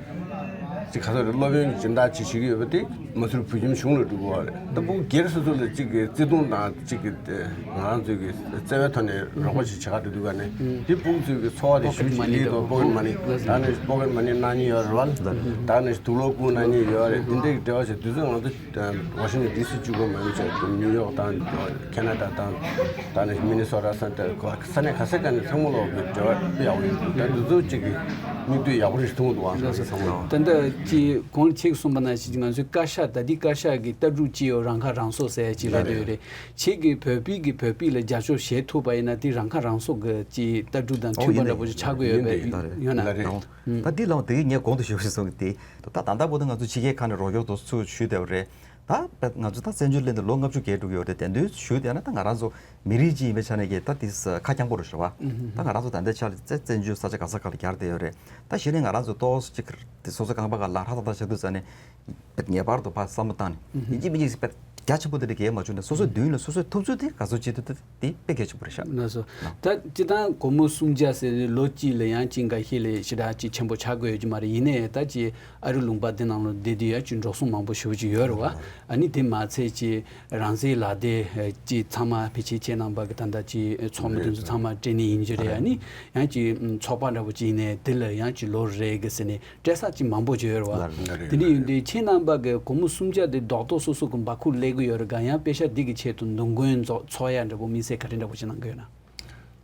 གཅིག་ག་ཚོད་རེད་སློབ་ཡོན་གྱི་སྦྱིན་བདག་ཅིག་བྱེད་ཀྱི་ཡོད་པ་དེ་མ་སུ་རི་བོད་ཁྱིམ་གཞུང་ལ་འགྲོ་གི་ཡོད་རེད། ད་སྤུ་གུ་སྒེར་སོ་སོ་ལ་གཅིག་གི་བརྩེ་དུང་དང་གཅིག་གི་དེ་ང་རང་ཚོའི་གི་བརྩེ་བའི་ཐོག་ནས་རོགས་པ་ཞིག་བྱེད་ག་འགྲོ་དུས་ག་ནས་དེ་སྤུ་གུ་ཚོའི་གི་འཚོ་བ་དེ་ཞུ་ཅིག་ལི་དང་པོ་ཀེ་མ་ནི་ད་ནས་པོ་ཀེ་མ་ནི་གནང་མཁན་ཡོད་རེད་བ། ད་ནས་དུག་ལོག་བསྐུར་གནང་མཁན་ཡོད་རེད། དེ་འདྲའི་འབྲེལ་བ་བྱས་དུས་ཚོད་ང་ཚོ་ཝ་ཤིང་ཊོན་ཌི་སི་གཅིག་པོ་མ་ཡིན་ཚེ་ནིའུ་ཡོག་དང་ཁེ་ན་ཌ་དང་ད་ནི་མི་ནི་སོ་ཊ་ས་ས་གནས་ག་ས་ག་ནས་ཚང་མ་ལོག་གི་འབྲེལ་བ་དཔེ་ཡག་པོ་ཡོད་འདུག་ད་འདི་ཚོ་གཅིག་གི་མིག་ལྟོས་ཡག་པོ་རེད་མཐོང་འདུག་ཨང་ཚང་མ་ལོག་ད་ལྟ་ཅི་གོང་ཁྱེད་གསུངས་པ་ནང་བཞིན་ང་ཚོའི་བཀའ་ཤག་ད་ལྟའི་བཀའ་ཤག་གི་ལྟ་གྲུབ་ཅི་ཡོད་རང་ཁ་རང་གསོ་ཟེར་ཡ་ཅིག་ལབ་ཡོད་རེད། ཁྱེད་ཀྱིས་བོད་པའི་གི་བོད་པའི་ལ་རྒྱབ་སྐྱོར་བྱེད་ཐུབ་པ་ཡིན་ན་དེ་རང་ཁ་རང་གསོ་གི་ཅི་ལྟ་གྲུབ་དང་མཐུན་པ་འདྲ་པོ་ཅིག་ཆགས་ཀྱི་ཡོད་པས་ཡོད་ན། ད་འདི་ལའང་དེ་ངས་གོང་དུ་ཞུ་བཞིན་སོང་གི་དེ་ད་ད་ལྟ་བར་དུ་ང་ཚོ་ཕྱི་རྒྱལ་ཁག་ནས་རོགས་སྐྱོར་དེ་ཚོ་ཞུས་བསྡད་པ་རེད། ད་ང་ཚོ་ད་བཙན་བྱོལ་སླེབས་ནས་ལོ་ལྔ་བཅུ་བརྒལ་འགྲོ་གི་ཡོད་རེད། དེ་དུས་ཞུས་བསྡད་ན་ད་ང་རང་ཚོ་མི་རིགས་གཅིག་ཡིན་པའི་ཆ་ནས་ཀྱི་ད་དེ་ཁ་རྐྱང་པོ་རེད་ཤག་བ། ད་ང་རང་ཚོ་ད་ལྟའི་ཆ་ལ་བཙན་བཙན་བྱོལ་ས་ཆ་ག་ས་ག་ལ་གྱར་བསྡད་ཡོད་རེད། ད་གཞི་ནས་ང་རང་ཚོ་ཏོག་ཙམ་ཅིག་དེ་སོ་སོ་རྐང་པ་སྒང་ལ་ཧྲ་ཏག་ཏག་བྱེད་དུས་ཙ་ནས་ངེས་པར་དུ་ཕར་བསམ་བློ་བཏང་ནས་ཡིན་གཅིག་མིན་གཅིག་དཔེ་རྒྱ་ཆེན་པོ་དེ་འདྲ་གས་མ་བྱུང་ནས་སོ་སོའི་མདུན་ལ་སོ་སོས་ཐུབ་ཚོད་དེ་ག་ཚོད་བྱེད་ཐུབ་ཐུབ་དེ་དཔེ་གལ་ཆེན་པོ་རེད་ཤག་ལགས་སོ། ད་སྤྱིར་བཏང་སྒོར་མོ་སུམ་བརྒྱ་ཟེར་ལོ་གཅིག་ལ་ཡང་ཅིག་འགའ་ཤས་ལ་ཞེ་དྲག་ཅིག་ཆེན་པོ་ཆགས་དགོས་ཡོད་ཀྱི་མ་རེད། ཡིན་ནའི་ད་ཅིག་ཨ་རི་ལུང་པ་འདི་ནང་ལ་བསྡད་དུས་ཡང་ཅིག་འགྲོ་སོང་མང་པོ་ཞེ་པོ་ཅིག་ཡོད་རེད་བ། ཨ་ནི་དེ་མ་ཚད་ཅིག་རང་སའི་ལག་དེབ་ཅིག་ཚང་མ་ཕལ་ཆེར་ཁྱེད་རྣམ་པ་གི་ད་ལྟ་ཅིག་ཚོགས་མི་དེ་ཚོ་ཚང་མ་སྤྲད་ནི་ཡིན་གྱི་རེད། ཨ་ནི་ཡང་ཅིག་ཚོགས་པ་འདྲ་པོ་ཅིག་ཡིན་ནའི་དེ་ལ་ཡང་ཅིག་ལོ་རེ་གི་ཟེར་ནས་སྤྲད་ས་ཅིག་མང་པོ་ཅིག་ཡོད་རེད་བ། ལགས་རེད། དེ་འདྲ་ཡིན་དུས་ཁྱེད་རྣམ་པ་གི་སྒོར་མོ་སུམ་བརྒྱ་དེ་རྡོག་རྡོག་སོ་སོ་གི་འབའ་ཁུག་སླེབས་ཀྱི་ཡོད་རེད་ག་ཡང་པེ་ཤག་འདི་གི་ཆེད་དུ་འདུ་འགོད་ཚོགས་ཡ་འདྲ་པོ་དམིགས་བསལ་ག་རེ་འདྲ་པོ་ཅིག་གནང་གི་ཡོད་ན།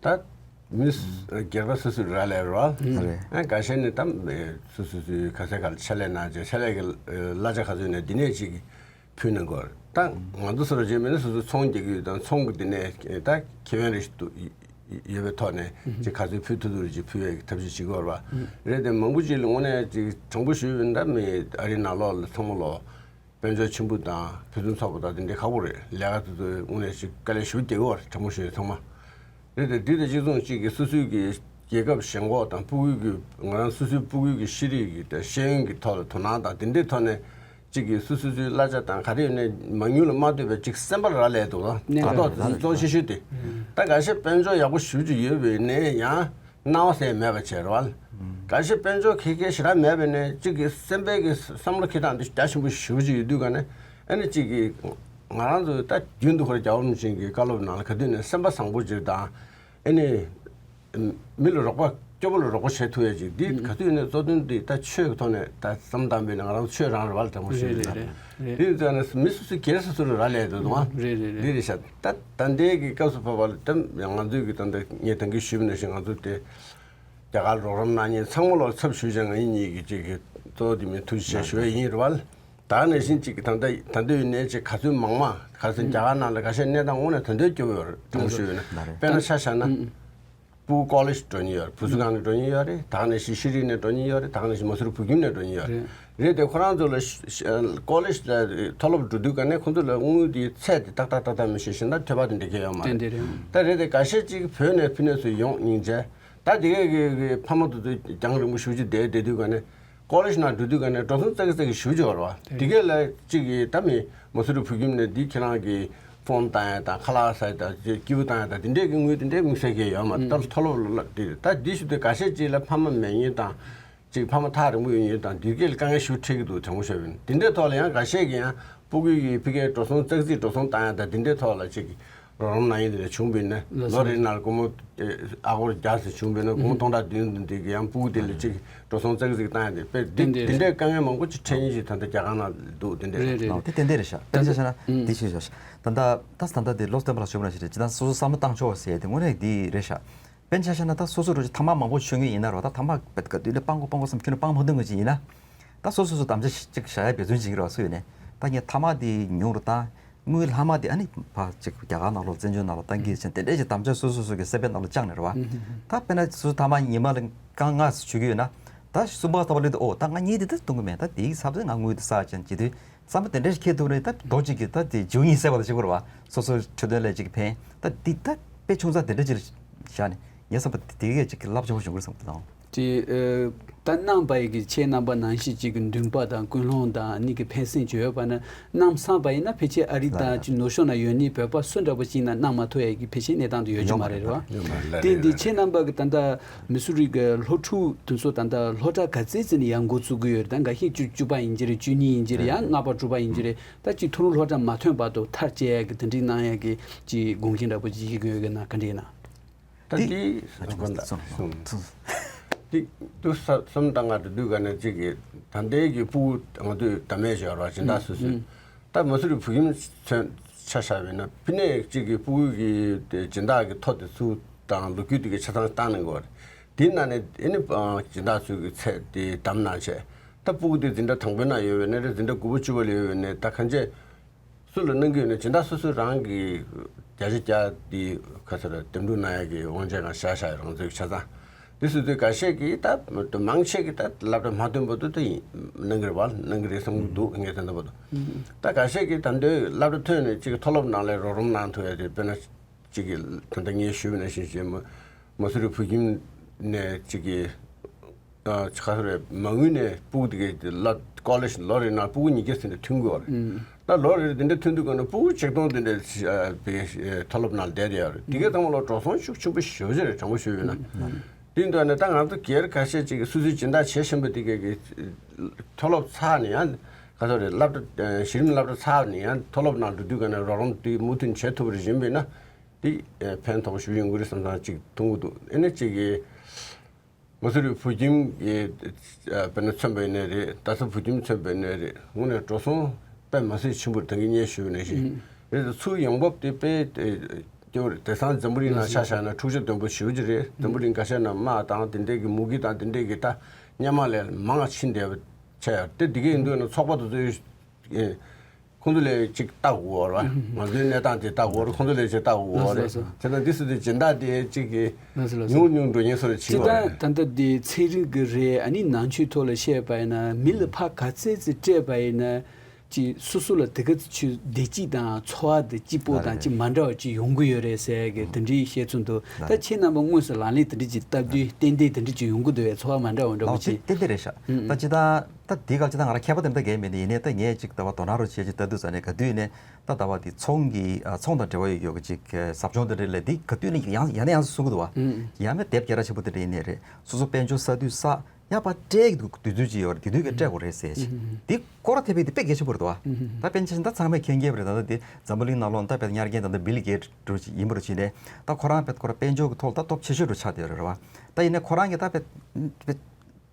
ད་མི་སྒེར་པ་སོ་སོའི་རག་ལས་རེད་བ། རེད། ཨ་འགའ་ཤས་ནི་ད་སོ་སོ་སོའི་ག་ས་ག་ལ་ཕྱག་ལས་གནང་བྱས་ཕྱག་ལས་ཀྱི་གླ་ཆ་ག་ཚོད་ནས་འདི་ནས་ཅིག་ཕུལ་གནང་དགོས་རེད། ད་ང་ཚོ་སོ་སོ་བྱས་མིན་ན་སོ་སོ་ཚོང་རྒྱག་གི་ཡོད་དང་ཚོང་གི་འདི་ནས་ད་ཁེ་ཕན་རེ་ཞིག་འདུག་ཡོད་པའི་ཐོག་ནས་ཅིག་ག་ཚོད་ཕུལ་ཐུབ་ཐུབ་རེ་ཅིག་ཕུལ་བའི་ཐབས་ཤེས་བྱེད་དགོས་རེད་བ། རེད་དེ་མང་པོ་ཅིག་ལ་དངོས་གནས་ཅིག་དྲང་པོ་ཞུས་པ་ཡིན་ན་མི་ཨ་རིའི་ནང་ལོགས་ལ་ཚང་མ་ལོག་དཔལ་འབྱོར་ཆེན་པོ་དང་ཕུན་སུམ་ཚོགས་པ་དང་དེ་འདྲའི་ཁག་པོ་རེད། ལས་ཀ་དེ་ཚོ་དངོས་གནས་ཤིག་དཀའ་ལས་ཞེ་པོ་རྒྱག་གི་ཡོད་རེད། དྲང་པོ་ཞུ་ཡ་ཚང་མ་རེད་དེ། འདི་དང་གཅིག་མཚུངས་གཅིག་གི་སོ་སོའི་གི་རྒྱལ་ཁབ་ཞེན་ཁོག་དང་སྤུ་གུའི་གི་ང་རང་སོ་སོའི་སྤུ་གུའི་གི་ཤེས་རིག་གི་དང་ཤེས་ཡོན་གི་ཐོག་ལ་དོ་སྣང་དང་དེ་འདྲའི་ཐོག་ནས་གཅིག་གི་སོ་སོ་སོའི་གླ་ཆ་དང་ག་རེ་ཡོད་ནས་མ་དངུལ་ལ་མ་ལྟོས་པའི་གཅིག་སེམས་པ་རག་ལས་འདུག་ལ་ད་ཐོག་གཙོ་ཆེ་ཤོས་དེ་ད་འགའ་ཤས་དཔལ་འབྱོར་ཡག་པོ་ཞེ་པོ་ཅིག་ཡོད་པའི་ནས་ཡང་། སྣང་བ་ཟེར་མེད་པ་བྱས་རེད་བ། གལ་སྲིད་དཔལ་འབྱོར་ཁེ་ཁེ་ཞེ་དྲག་མེད་པས་ནས་གཅིག་གི་སེམས་པའི་གི་བསམ་བློ་འཁྱེར་སྟངས་འདི་རྒྱ་ཆེན་པོ་ཞེ་པོ་ཅིག་ཡོད་དུས་ག་ནས་ཨ་ནི་གཅིག་གི་ང་རང་ཚོ་ད་རྒྱུན་དུ་ཁོ་ར་རྒྱལ་བ་རིན་པོ་ཆེ་གི་བཀའ་སློབ་ནང་ལ་ག་དུས་ནས་སེམས་པ་བཟང་པོ་ཅིག་དང་ཨ་ནི་མི་ལ་རོགས་པ་སྐྱོ་པོ་ལ་རོགས་པ་བྱེད་ཐུབ་ཡ་ཅིག་འདི་ག་དུས་ནས་གཙོ་དོན་འདི་ད་ཆོས་ཀྱི་ཐོག་ནས་ད་བསམ་བཏང་བས་ནས་ང་རང་ཚོ་ཆོས་རང་རེད་བ་ལ་དྲང་པོ་ཞུས་ཡོད་ན། རེད་རེད་རེད། དེ་ཡིན་ཙང་ནས་མི་སོ་སོ་སྒེར་སོ་སོ་ལ་རག་ལས་འདུག་དང་། རེད་རེད་རེད། འདི་རེད་ཤག་ད་ད་ལྟའི་གི་སྐབས་སུ་བབས་པ་ལ་ད་ང་ཚོའི་གི་ད་ལྟ་ངས་ད་གིན་ཞུས་པ་ནང་བཞིན་ང་ཚོ་དེ་རྒྱ་གར་རོགས་རམ་གནང་མཁན་ཚང་མ་ལ་ཚབ་ཞུས་བྱས་ང་གཉིས་ཀྱི་ཅིག་གི་གཙོ་བོ་དེ་མིན་ཐུགས་རྗེ་ཆེ་ཞུ་ཡ་ཡིན་རེད་བ། ད་ནང་བཞིན་གཅིག་ད་ལྟ་ད་ལྟ་ཡོད་ནས་ཅིག་ག་ཚོད་མང་མང་ག་ཚོད་རྒྱ་གར་ནང་ལ་ཁ་ཤས་གནས་སྟངས་དངོས་གནས་ད་ལྟ་སྐྱོ་བོ་ཡོད་རེད། དྲང་པོ་ཞུས་ཡོད་ན། དཔེར་ན་ཆ་བཞག་ན། སྤུ་གུ་ཀོ་ལེཇ་འགྲོ་མཁན་ཡོད་རེད། བུ་གསོ་ཁང་ནས་འགྲོ་མཁན་ཡོད་རེད། ད་ག་ནང་བཞིན་ཤེས་རིག་ནས་འགྲོ་མཁན་ཡོད་རེད། ད་ག་ནང་བཞིན་མ་སུ་རི་བུ་ཁྱིམ་ནས་འགྲོ་མཁན་ཡོད་རེད། རེད་དེ་ཁོ་རང་ཚོ་ལ་ཤ་ཤ་ཀོ་ལེཇ་ལ་མཐོ་སློབ་འགྲོ་དུས་ག་ནས་ཁོ་ཚོ་ལ་དངུལ་དེའི་ཚད་དེ་ཏག་ཏག་ཏག་ཏག་མི་ཤེས་ཤིང་ད་ཐོས་པ་དེ་འདྲ་གང་ཡང་ཡོད་མ་རེད། དེ་འདྲ་རེད། ད་རེད་དེ་འགའ་ཤས་ཅིག་བོད་ནས་ཕི་ནས་ཚུར་ཡོང་སྙིང་རྗེ། ད་དེ་གའི་གི་གི་ཕ་མ་དེ་ཚོ་རྒྱང་རིང་པོ་ཞེ་པོ་ཅིག་བསྡད་བསྡད་དུས་ག་ནས་ཀོ་ལེཇ་ནང་འགྲོ་དུས་ག་ནས་འགྲོ་སོང་ཙག་གི་ཙག་གི་ཞེ་པོ་ཅིག་ཡོད་རེད་བ། དེ་གས་ལ་ཅིག་གི་ད་མི་མ་སུ་རི་བུ་ཁྱིམ་ནས་འདི་ཁྱེད་རང་གི་ཕོན་བཏང་ཡ་དང་ཁ་ལག་ཟ་ཡ་དང་ཅིག་སྐྱིད་པོ་བཏང་ཡ་དང་དེ་འདྲས་ཀྱི་དངུལ་དེ་འདྲས་དམིགས་བསལ་གྱི་ཡོད་མ་རེད། ད་མཐོ་སློབ་ལ་ལ་དེ་རེད། ད་འདི་ཞུ་དུས་འགའ་ཤས་ཅིག་ལ་ཕ་མ་མེད་མཁན་དང་། ཅིག་ཕ་མ་ཐག་རིང་པོ་ཡོད་མཁན་དང་འདི་གས་ལ་དཀའ་ངལ་ཞེ་པོ་འཕྲད་ཀྱི་འདུག་དྲང་པོ་བཤད་པ་ཡིན་ན། འདི་འདྲའི་ཐོག་ལ་ཡང་འགའ་ཤས་ཀྱིས་ཡང་སྤུ་གུ་ཡི་ཕ་གིའི་འགྲོ་སོང་ཙག་ཙིག་འགྲོ་སོང་བཏང་ཡ་དང་འདི་འདྲའི་ཐོག་ལ་ཅིག་རོགས་རམ་གནང་ཡས་འདི་འདྲ་བྱུང་བ་ཡིན་ན། ལོ་རེ་ནང་ལ་སྒོར་མོ་ཨ་སྒོར་བརྒྱ་ཙམ་བྱུང་བ་ཡིན་ན་སྒོར་མོ་སྟོང་ཕྲག་བདུན་འདི་གི་ཡང་སྤུ་གུ་དེ་ལ་ཅིག་འགྲོ་སོང་ཙག་ཙིག་བཏང་ཡ་དེ་དཔེ་འདི་འདི་འདྲའི་དཀའ་ངལ་མང་པོ་ཅིག་འཕྲད་མཁན་ཞིག་ད་ལྟ་རྒྱ་གར་ནང་འདུག་དེ་འདྲ་རེད། རེད་རེད། དེ་ཏན་ཏན་རེད་ཤག་དཔེར་ན་ཆ་བཞག་ན་འདི་ཞིག་ཤག་ད་ལྟ་ད་ད་ལྟ་འདི་བློ་བརྟན་པ་ལགས་ཞུ་བ་ནང་བཞིན་རེད། ཇི་ལྟར་སོ་སོ་བསམ་བློ་བཏང་ཆོག་ཟེར་ཡ་དེ་དངོས་གནས་འདི་རེད་ཤག་དཔེར་ན་ཆ་བཞག་ན་ད་སོ་སོ་རུ་ཐ་མག་མང་པོ་མཆོད་མཁན་ཡིན་ན་རོ། ད་ཐ་མག་ག་དུས་ནས་སྤང་དགོས་སྤང་དགོས་བསམ་ཁྱོན་ནས་སྤང་མ་ཐུབ་མཁན་ཅིག་ཡིན་ན། ད་སོ་སོ་སོ་དམ་བཅའ་ཅིག་བཞག་ཡ་འབད་བརྩོན་བྱེད་ཀྱི་རེད་བ། སུ་ཡིན་ནས་ད་ངས་ཐ་མག་དེ་ཉུང་རུ་བཏང་། དངུལ་ལྷག་མ་དེ་ཨ་ནི་ཕ་ཅིག་རྒྱ་གར་ནང་ལོགས་བཙན་བྱོལ་ནང་ལོགས་བཏང་གི་ཡོད་ཅེས་དེ་འདྲས་ཀྱི་དམ་བཅའ་སོ་སོ་སོ་གི་སེམས་པའི་ནང་ལ་བཅངས་ནས་རེད་བ། ད་དཔེར་ན་སོ་སོ་ཐ་མག་ཉི་མ་ལ་རྐང་ལྔ་ཙམ་མཆོད་ཀྱི་ཡོད་ན། ད་གསུམ་པ་ཐོབ་པ་ལས་དུ་ཨོ་ད་ང་གཉིས་དེ་ད་གཏོང་གི་མེད། ད་དེའི་ཚབ་ཏུ་ང་དངུལ་དེ་བསགས་ཅན་བྱེད་དུས། བསམ་པ་དེ་འདྲ་ཞིག་འཁྱེར་ཐུབ་རེད། ད་རྡོ་གཅིག་གིས་ད་དེ་བྱེའུ་གཉིས་བསད་པ་དང་གཅིག་པ་རེད་བ། སོ་སོའི་འཕྲོད་བསྟེན་ལ་ཅིག་ཕན། ད་འདི་ད་དཔེ་ཆུང་ཙག་དེ་འདྲ་ཅིག་ལ་བཞག་ནས་ངས་བསམ་པ་དེ་གས་ཅིག་གི་རླབས་ཆེན་པོ་བྱུང་གི་རེད་བསམ་གི་འདུག་དེ་ཨ་ད་གནང་བ་ཡི་གི་ཁྱེད་རྣམ་པ་ནང་བཞིན་ཅིག་གི་འདུན་པ་དང་ཀུན་སློང་དང་ཨ་ནི་གི་ཕན་སེམས་བྱོས་པ་ན་གནང་བསམ་པ་ཡིན་ན་ཕལ་ཆེར་ཨ་རི་དང་ཅིག་ནུབ་ཕྱོགས་ན་ཡོད་ནི་བོད་པ་སུ་འདྲ་པོ་ཅིག་ན་གནང་མ་ཐུབ་ཡ་གི་ཕལ་ཆེར་གནས་སྟངས་དེ་ཡོད་རྒྱུ་མ་རེད་བ། དེ་འདི་ཁྱེད་རྣམ་པ་གི་ད་ལྟ་མི་སུ་རི་གི་སློབ་ཕྲུག་དེ་ཚོ་ད་ལྟ་སློབ་གྲྭ་ག་ཚད་ཙམ་ནས་ཡར་འགོ་བཙུགས་ཀྱི་ཡོད་རེད། ད་འགའ་ཤས་བཅུ་བཅུ་པ་ཡིན་གྱི་རེད། བཅུ་གཉིས་ཡིན་གྱི་རེད། ཡང་ལྔ་པ་དྲུག་པ་ཡིན་གྱི་རེད། ད་ཅིག་ཐོ་རངས་སློབ་གྲྭ་མ་ཐོན་བར་དུ་མཐར་སྐྱེལ་ཡ་གི་དེ་འདྲའི་གནང་ཡ་གི་ཅིག་དགོངས་གཞི་འདྲ་པོ་ཅིག་བཞེས་ཀྱི་ཡོད་གི་ན་ག་འདྲ་ཡིན་ན། ད་འདི་ད་འདི་དུ་ས་གསུམ་དང་ལྔ་དུ་དུས་ག་ནས་ཅིག་གི་ད་ལྟའི་གི་སྤུ་གུ་ང་དུས་ད་མེད་བྱས་ར་སྦྱིན་བདག་སུ་སུ་ད་མ་སུ་རི་བུ་ཁྱིམ་ཚོན་ཆ་བཞག་པས་ན་ཕི་ནས་ཅིག་གི་སྤུ་གུ་གི་དེ་སྦྱིན་བདག་གི་ཐོ་དེ་ཚུ་དང་ལོ་རྒྱུས་དེ་གི་ཆ་ཚང་བཏང་གནང་དགོས་རེད། དེ་ན་ནས་ཨེ་ནི་སྦྱིན་བདག་ཚོས་གི་ཚད་དེ་བདམས་གནང་བྱས་ད་སྤུ་གུ་དེ་འཛིན་གྲྭ་དང་པོའི་ནང་ཡོད་པས་ན་རེད། འཛིན་གྲྭ་དགུ་པ་བཅུ་པ་ལ་ཡོད་པས་ན་ད་གང་ཅི། སུ་ལ་གནང་གི་ཡོད་ན་སྦྱིན་བདག་སོ་སོ་རང་གི་བརྒྱ་ཆ་བརྒྱ་དེ་ག་ཚོད་རེད་འདེམས་སྒྲུག་གནང་ཡ་གི་དབང་ཆ་ང་བཞག་བཞག་རང་ཚོའི་ཆ་ཚང་། དེ་སུ་དེ་འགའ་ཤས་ཀྱིས་ད་མང་ཆེ་གིས་ད་སློབ་གྲྭ་མ་ཐོན་པ་དུ་ད་ཡིན་གནང་གི་རེད་བ། གནང་གི་རེད་བསམ་གི་འདུག་ངས་དེ་འདྲ་བ་དུ་ད་འགའ་ཤས་ཀྱིས་ད་འདོད་སློབ་གྲྭ་ཐོན་ནས་ཅིག་མཐོ་སློབ་ནང་ལ་རོགས་རམ་གནང་ཐུབ་ཡ་དེ་དཔེར་ན་ཅིག་གི་ད་ལྟ་ངས་ཞུས་པ་ནང་བཞིན་བྱས་མ་མ་སུ་རི་བུ་ཁྱིམ་ནས་ཅིག་གི་ཆ་ཁ་རེད། མ་དངུལ་ནས་སྤུ་གུ་དེ་གའི་ལ་ཀོ་ལེ་ཇི་ལོ་རེ་ནང་སྤུ་གུ་ཉིས་བརྒྱ་ཟིན་ཏེ་ཐོན་དགོས་རེད། ད་ལོ་རེ་རེ་དེ་འདྲ་ཐོན་དུས་ག་ནས་སྤུ་གུ་ཆིག་སྟོང་དེ་འདྲ་བའི་མཐོ་སློབ་ནང་བསྡད་དེ་ཡོད་རེད། དེ་གའི་ཚང་མ་ལོ་འགྲོ་སོང་ཤུགས་ཆེན་པོ་ཞེ་པོ་ཅིག་རེད། དྲང་པོ་ཞུས་ཡོད་ན། དེ་འདྲ་ནས་ད་ང་ཚོ་སྒེར་ཁ་ཤས་ཅིག་གིས་སོ་སོའི་སྦྱིན་བདག་བྱེད་བཞིན་པ་དེ་གའི་གི་མཐོ་སློབ་ཚར་ནས་ཡང་ག་ཚོད་རེད་སློབ་གྲྭ་གཞི་རིམ་སློབ་གྲྭ་ཚར་ནས་ཡང་མཐོ་སློབ་ནང་འགྲོ་དུས་ག་ནས་རོགས་རམ་དེ་མུ་མཐུད་བྱེད་ཐུབ་པ་རེད་བཞིན་པས་ན་དེ་ཕན་ཐོགས་ཞུ་ཡོང་གི་རེད་བསམ་བསམ་ཅིག་མཐོང་གི་འདུག་ཨེ་ནས་ཅིག་གི་མ་སུ་རི་བུ་ཁྱིམ་གྱི་དཔེར་ན་མཚོན་པ་ཡིན་ནའི་རེད། རྡ་ས་བུ་ཁྱིམ་མཚོན་པ་ཡིན་ནའི་རེད། དངོས་གནས་འགྲོ་སོང་དཔེ་མ་སྲིད་ཆེན་པོ་རེད། ད་གིན་ངས་ཞུས་པ་ནང་བཞིན་རེད། ཚུར་ཡོང་འབབ་དེ་དཔེ་སྐྱོ་བོ་རེད། དེང་སང་འཛམ་བུ་གླིང་ནང་ཆ་བཞག་ན་འཁྲུག་ཆ་དོན་པོ་ཞེ་པོ་ཅིག་རེད། འཛམ་བུ་གླིང་འགའ་ཤས་ནང་དམག་དང་དེ་འདྲས་ཀྱི་མུ་གེ་དང་དེ་འདྲས་ཀྱི་ད་སྔོན་མ་ལས་མང་ང་ཕྱིན་བསྡད་པ་ཆགས་ཡོད་རེད། དེ་གས་ཡིན་དུས་ན་ཚོགས་པ་དེ་ཚོའི་ཁོང་ཚོ་ལས་ཅིག་ལྟ་དགོས་རེད་བ། ང་ཚོའི་གནས་སྟངས་དེ་ལྟ་དགོས་རེད། ཁོང་ཚོ་ལས་ཅིག་ལྟ་དགོས་རེད། ལགས་སོ། བྱས་ན་འདི་སུ་དེ་སྦྱིན་བདག་དེ་ཅིག་གི་ལགས་སོ། ལགས་སོ། ཉུང་ཉུང་འགྲོ་ཉེན་སོ་རེ་ཅི་བྱེད་ད་ད་ལྟ་འདི་ཚན་རིག་གི་རེད། ཨ་ནི་ནང་ཆོས་ཐོག་ལ་བཤད་པ་ཡིན་ན་མི་ལ་ཕར་ག་ཚད་ཅིག་སྤྲད་པ་ཡིན་ན་ཅིག་སོ་སོ་ལ་དེ་ག་ཚོད་བདེ་སྐྱིད་དང་ཚོར་བ་དེ་སྐྱིད་པོ་དང་ཅིག་མ་འདྲ་བ་ཅིག་ཡོང་གི་ཡོད་རེད་ཟེར་གི་དེ་འདྲའི་བཤད་ཚུལ་འདུག་ད་ཁྱེད་རྣམ་པ་དངོས་སུ་ལག་ལེན་དེ་འདྲ་ཅིག་བསྟར་དུས་ཏན་ཏན་དེ་འདྲ་ཅིག་ཡོང་གི་འདུག་བས་ཚོར་བ་མ་འདྲ་བ་འདྲ་བོ་ཅིག་ཏན་ཏན་རེད་ཤག་ད་ཅི་ད། ད་འདི་ག་ཅི་ད་ང་རང་མཁས་པ་དེ་འདྲ་གས་མེད་ནི་ཡིན་ནའི་ད་ངས་ཅིག་ད་བ་དོ་སྣང་རོ་བྱེད་ཅིག་ལྟ་དུས་ཙ་ནས་ག་དུས་ནས་ད་ད་བ་འདི་ཚོང་གི་ཨ་ཚོང་དང་འབྲེལ་བ་ཡོད་ཡོད་གི་ཅིག་ཟབ་སྦྱོང་དེ་འདྲ་ལས་འདི་ག་དུས་ནས་ཡང་ཡང་ནས་ཡང་གསུང་གི་འདུག་བ། ཡང་མེད་དེབ་རྒྱ་ར་ཆེན་པོ་དེ་འདྲ་ཡིན་ནའི་རེད། སོ་སོ་དཔལ་འབྱོར་ས་དུས་ས་ཡག་པ་སྤྲད་ཀྱི་འདུག་དུས་ཚོད་ཅིག་ཡོད་རེད། དེ་དུས་ཀྱི་སྤྲད་དགོས་རེད་ཟེར་ཞིག་འདི་སྐོར་ཐེབས་པའི་དེ་དཔེ་གལ་ཆེན་པོ་རེད་བ། ད་དཔེར་ན་ཆ་བཞག་ན་ད་ཚང་མས་མཁྱེན་མཁྱེན་པ་རེད། ད་ད་དེ་འཛམ་བུ་གླིང་ནང་ལོགས་ད་དཔེ་ཉར་མཁན་ད་ད་བིལ་གེ་ཊི་འདྲ་ཅིག་ཡིན་པ་རེད་བྱས་ནས་ད་ཁོ་རང་དཔེ་ཁོ་རང་དཔལ་འབྱོར་གྱི་ཐོག་ལ་ད་སྟོབས་ཆེ་ཤོས་འདྲ་ཆགས་བསྡད་ཡོད་རེད་བ། ད་ཡིན་ནའི་ཁོ་རང་གིས་ད་དཔེ་དཔེ།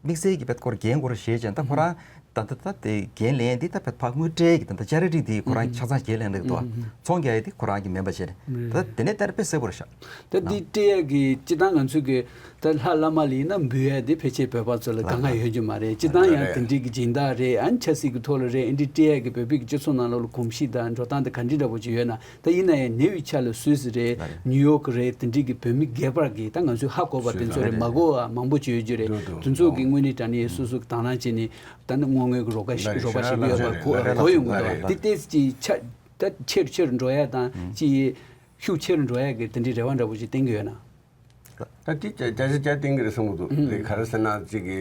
དམིགས་བསལ་གྱི་བེད་སྐོར་འགན་སྐོར་བཞེས་ཅན་ད་ཁོ་རང་ ད་ལྟ་ད་དེ་འགན་ལེན་དེ་ད་ཕར་དངུལ་སྤྲད་ཀྱི་ད་ལྟ་ཅ་རི་ཊི་དེ་ཁོ་རང་ཆ་ཚང་འགན་ལེན་རེད་འདུག་ཚོང་རྒྱག་ཡ་དེ་ཁོ་རང་གི་མིན་པ་བྱས་ནས་ད་དེ་ནས་ལྟར་དཔེ་གསལ་པོ་རེད་ཤག་ད་འདི་སྤྲད་ཡ་གི་སྤྱི་བཏང་ང་ཚོ་གི་ད་ལྷ་བླ་མ་ལ་ཡིན་ན་འབུལ་ཡ་དེ་ཕལ་ཆེར་བོད་པ་ཚོ་ལ་དཀའ་ངལ་ཡོད་རྒྱུ་མ་རེད། སྤྱི་བཏང་ཡང་དེ་འདྲའི་གི་སྦྱིན་བདག་རེད། ཨ་ནི་ཆབ་སྲིད་ཀྱི་ཐོག་ལ་རེད། ཨེ་འདྲའི་སྤྲད་ཡ་གི་བོད་པའི་གི་སྤྱི་ཚོགས་ནང་ལོགས་ལ་གོམས་གཤིས་དང་འགྲོ་སྟངས་དེ་ག་འདྲ་འདྲ་པོ་ཅིག་ཡོད་ན། ད་ཡིན་ན་ཡང་ཉེ་བའི་ཆར་ལ་སུད་སི་རེད། ཉིའུ་ཡོག་རེད། དེ་འདྲའི་གི་བོད་མི་སྒེར་པར་གི་ད་ང་ཚོས་ཧ་གོ་བ་དེ་ཚོ་རེད། མ་གོ་བ་མང་པོ་ཅིག་ཡོད་རྒྱུ་རེད། དེ་ཚོ་གི་དངོས་གནས་དྲང་གནས་སོ་སོ་གི་དང་བླངས་བྱས་ནས་ད་ནི་དངོས་དངོས་གི་རོགས་པ་ཞིག་རོགས་པ་བྱེད་ཀྱི་ཡོད་པ་གོ་ཡོང་གི་འདུག་དེ་ཏོག་ཙམ་ཅིག་ཆ་ད་ཆེ་རུ་ཆེ་རུ་འགྲོ་ཡ་དང་ཅིག་ཤུགས་ཆེ་རུ་འགྲོ་ཡ་གི་དེ་འདྲའི་རེ་བ་འདྲ་པོ་ཅིག་བསྟན་གྱི་ཡོད་ན། ད་དེ་བརྒྱ་ཆ་བརྒྱ་བསྟན་གྱི་རེད་བསམ་གྱི་འདུག་དེ་ག་རེ་ཟེར་ན་ཅིག་གི་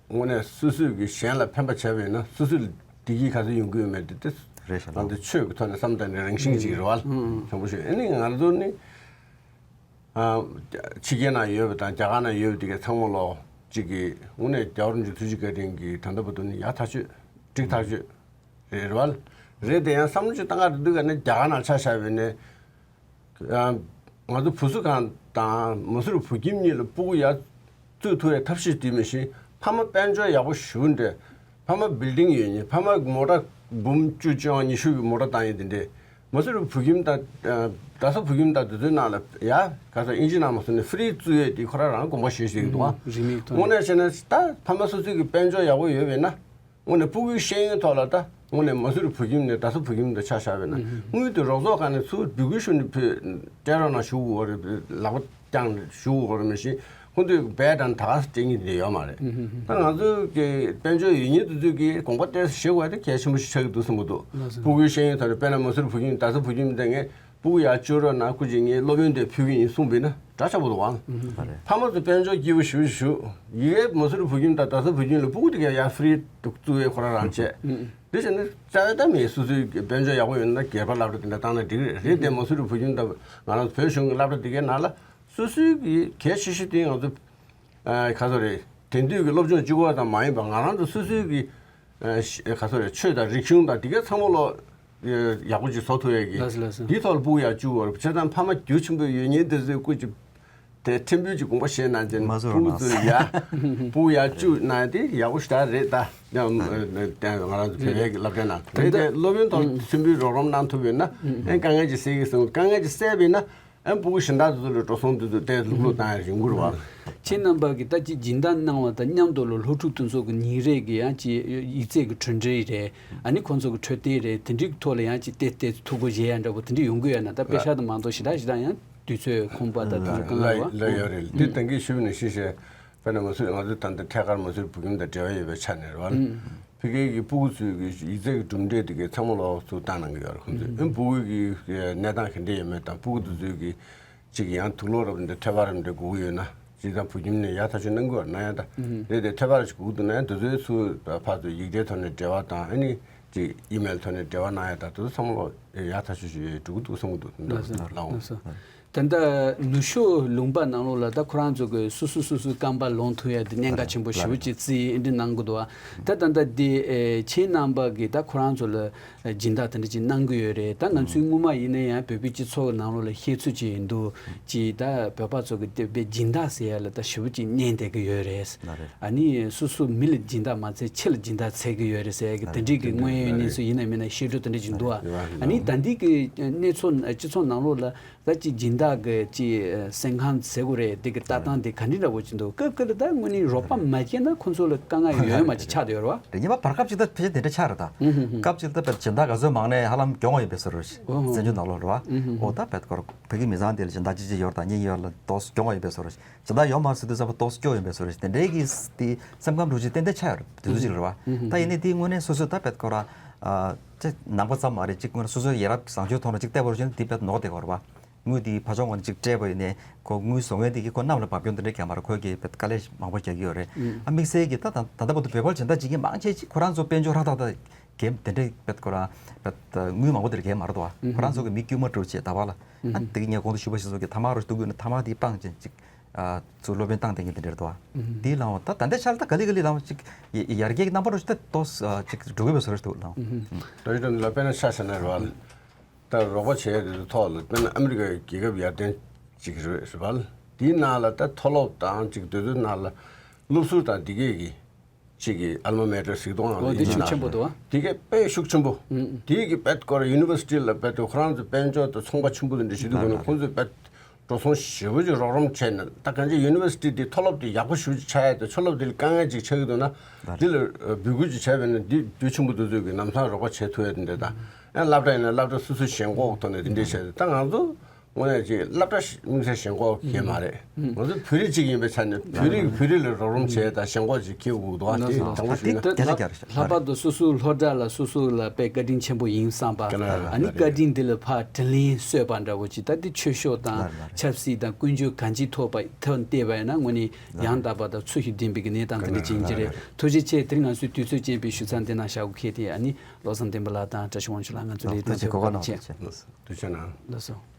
དངོས་གནས་སོ་སོས་ཀྱི་གཞན་ལ་ཕན་པ་བྱས་པ་ཡིན་ན་སོ་སོའི་བདེ་སྐྱིད་ག་ཚོད་ཡོང་གི་ཡོད་མེད་དེ་དེ་རེད་ཤག་ང་ཚོ་ཆོས་ཀྱི་ཐོག་ནས་བསམ་བློ་བཏང་ནས་རང་བཞིན་ཅིག་རེད་བ། དྲང་པོ་ཞུ་ཨ་ནི་ང་ཚོ་ནི་ཕྱི་རྒྱལ་ནང་ཡོད་པ་དང་རྒྱ་གར་ནང་ཡོད་པ་དེ་གའི་ཚང་མ་ལོ་ཅིག་གི་དངོས་གནས་རྒྱལ་བ་རིན་པོ་ཆེ་ཐུགས་རྗེ་བཀའ་དྲིན་གྱིས་ད་ལྟ་བར་དུ་ནི་ཡག་ཐག་ཆོད་འགྲིག་ཐག་ཆོད་རེད་བ། རེད་དེ་ཡང་བསམ་བློ་ཅིག་བཏང་ག་རེ་འདུག་ག་ནི་རྒྱ་གར་ནང་ཆ་བཞག་པ་ཡིན་ན། ང་ཚོ་བུ་གསོ་ཁང་དང་མ་སུ་རི་བུ་ཁྱིམ་གཉིས་ལ་སྤུ་གུ་ཡར་བཙུགས་ཐུབ་པའི་ཐབས་ཤེས་དེ་མི་ཤེས། ཕ་མ་དཔལ་འབྱོར་ཡག་པོ་ཞེ་པོ་འདྲ། ཕ་མ་བིལ་ཌིང་ཡོད་མཁན། ཕ་མ་མོ་ཊ་འབུམ་བཅུ་བཅོ་ལྔ་ཉི་ཤུ་གི་མོ་ཊ་བཏང་ཡས་དེ་འདྲས། མ་སུ་རི་བུ་ཁྱིམ་དང་རྡ་ས་བུ་ཁྱིམ་དང་དེ་ཚོའི་ནང་ལ་ཡ་ག་ས་ཨིན་ཇི་ནང་མ་སོང་ནས་ཧྥི་རི་བཙུགས་ཡས་དེ་ཁོ་རང་རང་དགོངས་པ་བཞེས་བཞེས་ཀྱི་འདུག་ཨ། རིན་མེད་ཐོག་དངོས་གནས་བཤད་ན་ད་ཕ་མ་སོ་སོའི་གི་དཔལ་འབྱོར་ཡག་པོ་ཡོད་པས་ན། དངོས་གནས་སྤུ་གུའི་ཤེས་ཡོན་ཐོག་ལ་ད་དངོས་གནས་མ་སུ་རི་བུ་ཁྱིམ་ནས་རྡ་ས་བུ་ཁྱིམ་དུ་ཆ་བཞག་པས་ན་དངུལ་དེ་རོགས་ཚོགས་ཁང་ནས་ཚུར་འབོད་སྐུལ་ཞུ་ནས་བོད་སྤྲད་རོགས་གནང་ཞུ་དགོས་རེད། ལག་པ་བརྐྱངས་ཞུ་དགོས་རེད་མ་གཞི་ཁོང་ཚོས་འབད་དང་ད་ག་སེ་སྤྲད་མཁན་དེ་ཡོད་མ་རེད། ད་ང་ཚོ་གི་དཔལ་འབྱོར་ཡོད་མཁན་དེ་ཚོས་ཀྱི་དགོངས་པ་བརྟན་བཞེས་དགོས་དེ་གལ་ཆེན་པོ་ཞིག་ཆགས་ཀྱི་འདུག་བསམ་གྱི་འདུག་སྤུ་གུའི་ཤེས་ཡོན་ཐོག་ནས་དཔེར་ན་མ་སུ་རི་བུ་ཁྱིམ་རྡ་ས་བུ་ཁྱིམ་དེ་ངས་སྤུ་གུ་ཡར་བཅུག་རོགས་གནང་། སྐུ་མཁྱེན་ངས་སློབ་ཡོན་དེ་ཕུལ་གྱི་ཡིན་གསུངས་པས་ན་འདྲ་ཆགས་པོ་འདུག་ཨང་། ཕ་མ་ཚོ་དཔལ་འབྱོར་སྐྱིད་པོ་ཞུ་ཞུ་ཡི་གེ་མ་སུ་རི་བུ་ཁྱིམ་དང་རྡ་ས་བུ་ཁྱིམ་ལ་སྤུ་གུ་དེ་ག་ཡར་ཧྥི་རི་དུ་བཙུགས་ཡས་ཁོ་རང་རང་བྱས། དེ་བྱས་ན་རྩ་བའི་ད་མེད། སོ་སོའི་དཔལ་འབྱོར་ཡག་པོ་ཡོད་ན་སྒེར་པ་སློབ་གྲྭ་དེ་འདྲ་བཏང་ན་འགྲིག་རེད། རེད་དེ་མ་སུ་རི་བུ་ཁྱིམ་དང་ང་རང་ཚོ་བོད་གཞུང་གི་སློབ་གྲྭ་དེ་གའི་ནང་ལ་སོ་སོའི་གི་གལ་ཆེ་ཤོས་དེ་ང་ཚོ་ཨ་ག་ཚོད་རེད། དེང་དུས་ཀྱི་སློབ་སྦྱོང་གཅིག་པོ་ཙམ་མ་ཡིན་པར་ང་རང་ཚོ་སོ་སོའི་གི་ཨ་ག་ཚོད་རེད། ཆོས་དང་རིག་གཞུང་དང་དེ་གའི་ཚང་མ་ལོ་ཡག་པོ་ཅིག་བཟོ་ཐུབ་ཡས་ཀྱི་ལགས་སོ་ལགས་སོ། འདིའི་ཐོག་ལ་སྤུ་གུ་ཡར་བཅུག་དགོས་རེད། བྱས་ཙང་ཕ་མ་རྒྱུ་ཆེན་པོ་ཡོད་མཁན་དེ་ཚོས་སྐུ་མཁྱེན་དེ་ཕྲན་བུ་ཅིག་དགོངས་པ་བཞེས་གནང་བྱས་མ་བཟོ་སྤུ་གུ་རོགས་ཚོ་ཡ་སྤུ་གུ་ཡར་བཅུག་གནང་དེ་ཡག་པོ་ཞེ་དྲག་རེད་ད། ཡང་ང་རང་ཚོ་བོད་པའི་གི་སློབ་གྲྭའི་ནང་རེད་དེ་སློབ་ཡོན་ཐོག་ཕྲན་བུ་རོགས་རམ་གནང་ཐུབ་ཡོད་ན་ཨེ་དཀའ་ངལ་ཅིག་སེལ་གི་སོང་། དཀའ་ངལ་ཅིག་སེལ་བས་ན། ཨ་སྤུ་གུ་གཞན་དག་ཚོ་ལ་འགྲོ་སོང་དེ་ཚོ་ཏོག་ཙམ་ལུག་ལུག་བཏང་ཡ་ཡོང་གི་རེད་བ། ཁྱེད་རྣམ་པ་གིས་ད་ཅིག་སྦྱིན་བདག་གནང་བ་དང་མཉམ་དུ་ལ་སློབ་ཕྲུག་དེ་ཚོ་གི་ཉིན་རེ་གི་ཡང་ཅིག་ཡིག་ཚད་ཀྱི་གྲུབ་འབྲས་རེད། ཨ་ནི་ཁོང་ཚོ་གི་འཕྲོད་བསྟེན་རེད། དེ་འདྲའི་ཐོག་ལ་ཡང་ཅིག་ཏོག་ཙམ་ཐུགས་ཁུར་བཞེས་ཡ་འདྲ་པོ་དེ་འདྲ་ཡོང་གི་ཡོད་ན། ད་དཔེ་ཤག་ཏུ་མ་གཏོགས་ཞེ་དྲག་ཞེ་དྲག་ཡང་དུས་ཚོད་ཁོམ་པ་དང་དེ་ཚོ་དཀའ་ངལ་ལ་རེད་བ། ལ་ཡོད་རེད། འདི་ད་གིན་ཞུས་ནས་ཤེས་ཤེས། དཔེར་ན་ང་ཚོ་ང་ཚོ་ད་ལྟ་ཐད་ཀར་མ་སུ་རི་བུ་ཁྱིམ་དང་འབྲེལ་བ་ཡོད་པའི་ཆ་ནས་རེད་བ། ཕ་གི་གི་སྤུ་གུ་ཚོའི་གི་ཡིག་ཚད་ཀྱི་གྲུབ་འབྲས་དེ་གའི་ཚང་མ་ལོགས་སུ་བཏང་གནང་གི་ཡོད་རེད་ཁོང་ཚོས། ཨ་སྤུ་གུ་གི་གནས་སྟངས་ག་འདྲ་ཡོད་མེད་དང་སྤུ་གུ་དེ་ཚོའི་གི་ཅིག་ཡང་དུག་སློག་རབ་འདྲ་ཐོད་པ་རབ་འདྲ་དགོས་ཀྱི་ཡོད་ན་ཅིག་ད་བུ་ཁྱིམ་ནས་ཡག་ཐག་ཆོད་གནང་གི་ཡོད་རེད། གནང་ཡ་ད་རེད་དེ་ཐོད་པ་རབ་ཅིག་དགོས་འདུག་ན་ཡང་དེ་ཚོའི་ཚུར་ཕར་ཚུར་ཡིག་ཐོག་ནས་འབྲེལ་བ་དང་ཨ་ནི་ཅིག་ཨི་མེལ་ཐོག་ནས་འབྲེལ་བ་གནང་ཡ་ད་དེ་ཚོ་ཚང་མ་ལོགས་ཡག་ཐག་ཆོད་ཅིག་འགྲོ་གི་འདུག་བསམ་གི་འདུག་ལགས་སོ་ལགས་འོང་། ལགས་སོ། ད་ལྟ་ནུབ་ཕྱོགས་ལུང་པ་ནང་ལོགས་ལ་ད་ཁོ་རང་ཚོ་གི་སོ་སོ་སོ་སོའི་རྐང་པ་ལོང་ཐུབ་ཡ་དེ་གནད་འགག་ཆེན་པོ་ཞེ་པོ་ཅིག་བརྩིས་ཡིན་འདི་གནང་གི་འདུག་ད་ད་ལྟ་འདི་ཨེ་ཁྱེད་རྣམ་པ་གིས་ད་ཁོ་རང་ཚོ་ལ་སྦྱིན་བདག་དེ་འདྲ་ཅིག་གནང་གི་ཡོད་རེད། ད་ང་ཚོའི་སྔོན་མ་ཡིན་ན་ཡང་བོད་པའི་སྤྱི་ཚོགས་ནང་ལོགས་ལ་བཤད་ཚུལ་ཅིག་ཡིན་འདུག་ཅིག་ད་བོད་པ་ཚོ་གི་དེ་བས་སྦྱིན་བདག་ཟེར་ཡ་ལ་ད་ཞེ་པོ་ཅིག་གནོན་བསྡད་ཀྱི་ཡོད་རེད། ཨ་ནི་སོ་སོ་མི་ལ་སྦྱིན་བདག་མ་ཚད་ཕྱི་ལ་སྦྱིན་བདག་འཚོལ་གྱི་ཡོད་རེད་ཟེར་ཡ་གི་དེ་འདྲའི་གི་དངོས་ཡོད་གནས་ཚུལ་ཡིན་ན་མིན་ན་བཤད་སྒྲོས་དེ་འདྲ་ཅིག་འདུག་ཨ་ནི་ད་འདི་གི་གནས་ཚུལ་སྤྱི་ཚོགས་ནང་ལོགས་ལ། ད་ཅིག་སྦྱིན་བདག་གི་ཅིག་སེམས་ཁམས་ཟེར་དགོས་རེད། དེ་གི་ལྟ་སྟངས་དེ་ག་འདྲ་འདྲ་པོ་ཅིག་འདུག་སྐབས་འགའ་ལ་ད་དངོས་གནས་རོགས་པ་མ་བྱས་ན་ཁོ་ཚོ་ལ་དཀའ་ངལ་ཡོད་མ་ཅིག་ཆགས་བསྡད་ཡོད་རེད་བ། རེད། ངེས་པར་བར་སྐབས་ཅིག་ད་ཕལ་ཆེར་དེ་འདྲ་ཆགས་རེད་ད། སྐབས་ཅིག་ད་བེད་སྦྱིན་བདག་ག་ཚོད་མང་ནས་ཧ་ལམ་གྱོང་ཡོད་པའི་བཟོ་འདྲ་རེད། ཨོ་ཧོ། བཙན་བྱོལ་ནང་ལོགས་རེད་བ། ཨོ་ད་བེད་སྐོར་བོད་ཀྱི་མི་ཚང་དེ་ལ་སྦྱིན་བདག་ཅི་ཅི་ཡོད་རེད་ད་གཉེན་ཡོད་ལ་ཏོག་ཙམ་གྱོང་ཡོད་པའི་བཟོ་འདྲ་རེད། སྦྱིན་བདག་ཡོད་མ་རེད་ཟེར་དུས་ཙམ་པ་ཏོག་ཙམ་སྐྱོ་ཡོད་པའི་བཟོ་འདྲ་རེད། དེ་འདྲའི་གི་དེ་སེམས་ཁམས་འདྲ་ཅིག་ཏན་ཏན་ཆགས་ཡོད་རེད། དེ་ཚོ་ཅིག་རེད་བ། ད་ཡིན་ནའི་དེའི་དངོས་གནས་སོ་སོས་ད་བེད་སྐོར་ར། ཅིག་ནང་པ་ཙམ་མ་རེད། ཅིག་སྔོན་སོ་སོའི་ཡ་རབས་བཟང་སྤྱོད་ཐོག་ནས་ཅིག་བལྟས་པ་རུ་བྱས་ན་འདི་དཔེ་ནོར་བསྡད་ཡོད་རེད་བ། དངུལ་འདི་ཕར་ཕྱོགས་ངོས་ནས་ཅིག་སྤྲད་པ་ཡིན་ནའི་ཁོ་དངུལ་བཟོ་མཁན་དེ་གིས་ཁོ་གནམ་ལ་འབབ་སྐྱོར་འདི་འདྲ་རྒྱག་མ་རེད། ཁོས་ཀྱིས་དཔེ་དཀའ་ལས་མང་པོ་རྒྱག་གི་ཡོད་རེད། ཨ་དམིགས་བསལ་གྱིས་ད་ད་ད་ལྟ་བར་དུ་བོད་པ་སྦྱིན་བདག་བྱེད་མཁན་མང་ཆེ་ཅིག་ཁོ་རང་ཚོ་དཔལ་འབྱོར་ཧྲག་ཐག་ཐག་འགེམས་དེ་འདྲ་དཔེ་ཁོ་རང་དཔེ་དངུལ་མང་པོ་དེ་འདྲ་འགེམས་མ་རེད་དོ། ཁོ་རང་ཚོ་གི་མི་དཀྱུས་མ་འདྲ་བྱས་ད་བར་ལ་ཨ་དེ་གི་ངས་གོང་དུ་ཞུས་པ་བཞིན་ཚོ་གི་ཐ་མག་རུ་སྟོན་དགོས་ན་ཐ་མག་དེ་སྤངས་ཅིག་ཅིག་ཨ་ཚུར་སློབ་དཔོན་བཏང་བསྡད་མཁན་དེ་འདྲ་རེད་དོ། དེའི་ལའང་ད་ད་ལྟའི་ཆར་ད་ག་ལེ་ག་ལེ་ལའང་ཅིག་ཡར་རྒྱས་ཀྱི་རྣམ་པ་རུ་ཞིག་ད་ཏོག་ཙམ་ཅིག་འགྲོ་གི་ཡོད་པའི་བཟོ་འདྲ་ཞིག་འདུག་ལགས། ད་ཡིན་ན་དཔེར་ན་ཆ་བཞག་ན་རེད་བ། ད་རོགས་པ་བྱེད་ཡ་དེ་ཚོ་ཐོག་ལ་དཔེར་ན་ཨ་མི་རི་ཀའི་རྒྱལ་ཁབ་ཡར་ལྡན་ཅིག་རེད་བ། དེའི་ནང་ལ་ད་མཐོ་སློབ་དང་ཅིག་དེ་ཚོའི་ནང་ལ་སློབ་ཟུར་དང་དེ་གས་ཀྱི་ གཅིག་གི་ཨལ་མ་མེ་ཊར་གཟིགས་གཏོང་ཨང་ཡིན་ན། དེ་ཤུགས་ཆེན་པོ་འདུག་ཨ། དེ་གའི་དཔེ་ཤུགས་ཆེན་པོ། དེ་གི་དཔེ་སྐོར་ཡུ་ནི་ཝར་སི་ཊི་ལ་དཔེ་དུ་ཁོ་རང་ཚོ་དཔལ་འབྱོར་དང་ཚོང་པ་ཆེན་པོ་དེ་འདྲ་ཞིག་འདུག་གོ་ནས་ཁོང་ཚོས་དཔེ་འགྲོ་སོང་ཞེ་པོ་ཅིག་རོགས་རམ་བྱས་ནས། ད་གང་ཅི་ཡུ་ནི་ཝར་སི་ཊི་དེ་མཐོ་སློབ་དེ་ཡག་པོ་ཞེ་པོ་ཅིག་ཆགས་ཡ་དེ། མཐོ་སློབ་དེ་ལ་དཀའ་ངལ་ཅིག་ཆགས་ཀྱི་འདུག་ན། འདི་ལ་འབོད་སྐུལ་ཅིག་བྱས་པས་ན་འདི་དུས་ཆེན་པོ་དེ་ཚོས་ཀྱི་ལམ་སང་རོགས་པ་བྱེད་ཐུབ་ཡ་དེ་འདྲ་དང་། ཡང་སློབ་གྲྭ་ཡིན་ན་སློབ་གྲྭ་སོ་སོའི་ཞེན་ཁོག་ཐོག་ནས་དེ་འདྲ་བྱས་ཏེ། ད་ང་ཚོ་དངོས་གནས་ཅིག་སློབ་གྲྭ་དམིགས་བསལ་ཞེན་ཁོག་གི་མ་རེད། ང་ཚོ་བོད་རིགས་གཅིག་ཡིན་པའི་ཆ་ནས་བོད་རིགས་བོད་རིགས་ལ་རོགས་རམ་བྱས་དང་ཞེན་ཁོག་ཅིག་སྐྱེ་དགོས་འདུག་ཨ། དེ་དང་པོ་ཞུས་ན། ལྷག་པར་དུ་སོ་སོའི་སློབ་གྲྭ་ལ་སོ་སོ་ལ་དཔེ་བཀའ་དྲིན་ཆེན་པོ་ཡིན་བསམ་པ། ཨ་ནི་བཀའ་དྲིན་འདི་ལ་ཕར་དྲིན་ལན་གསོས་པ་འདྲ་བོ་ཅིག་ད་འདི་ཆོས་ཕྱོགས་དང་ཆབ་སྲིད་དང་ཀུན་སྤྱོད་གང་ཅིའི་ཐོག་པ་ཐོག་བལྟས་པ་ཡིན་ན་དངོས་གནས་ཡང་དག་པ་དང་ཚུལ་བཞིན་ལྡན་པའི་གི་གནས་སྟངས་དེ་འདྲ་ཅིག་ཡིན་གྱི་རེད། ཐུགས་རྗེ་ཆེ། དེ་རིང་ང་ཚོའི་དུས་ཚོད་ཅན་པའི་ཞུ་ཚན་འདི་ནང་བཞག་དགོས་ཁེལ་ཏེ། ཨ་ནི་བློ་བཟང་བསྟན་པ་ལགས་དང་བཀྲ་ཤིས་དབང་ཕྱུག་ལགས་ང་ཚོ་ལས་དོན་ཐུགས་རྗེ་ཆེ། ཐུགས་རྗེ་གནང་། ལགས་སོ།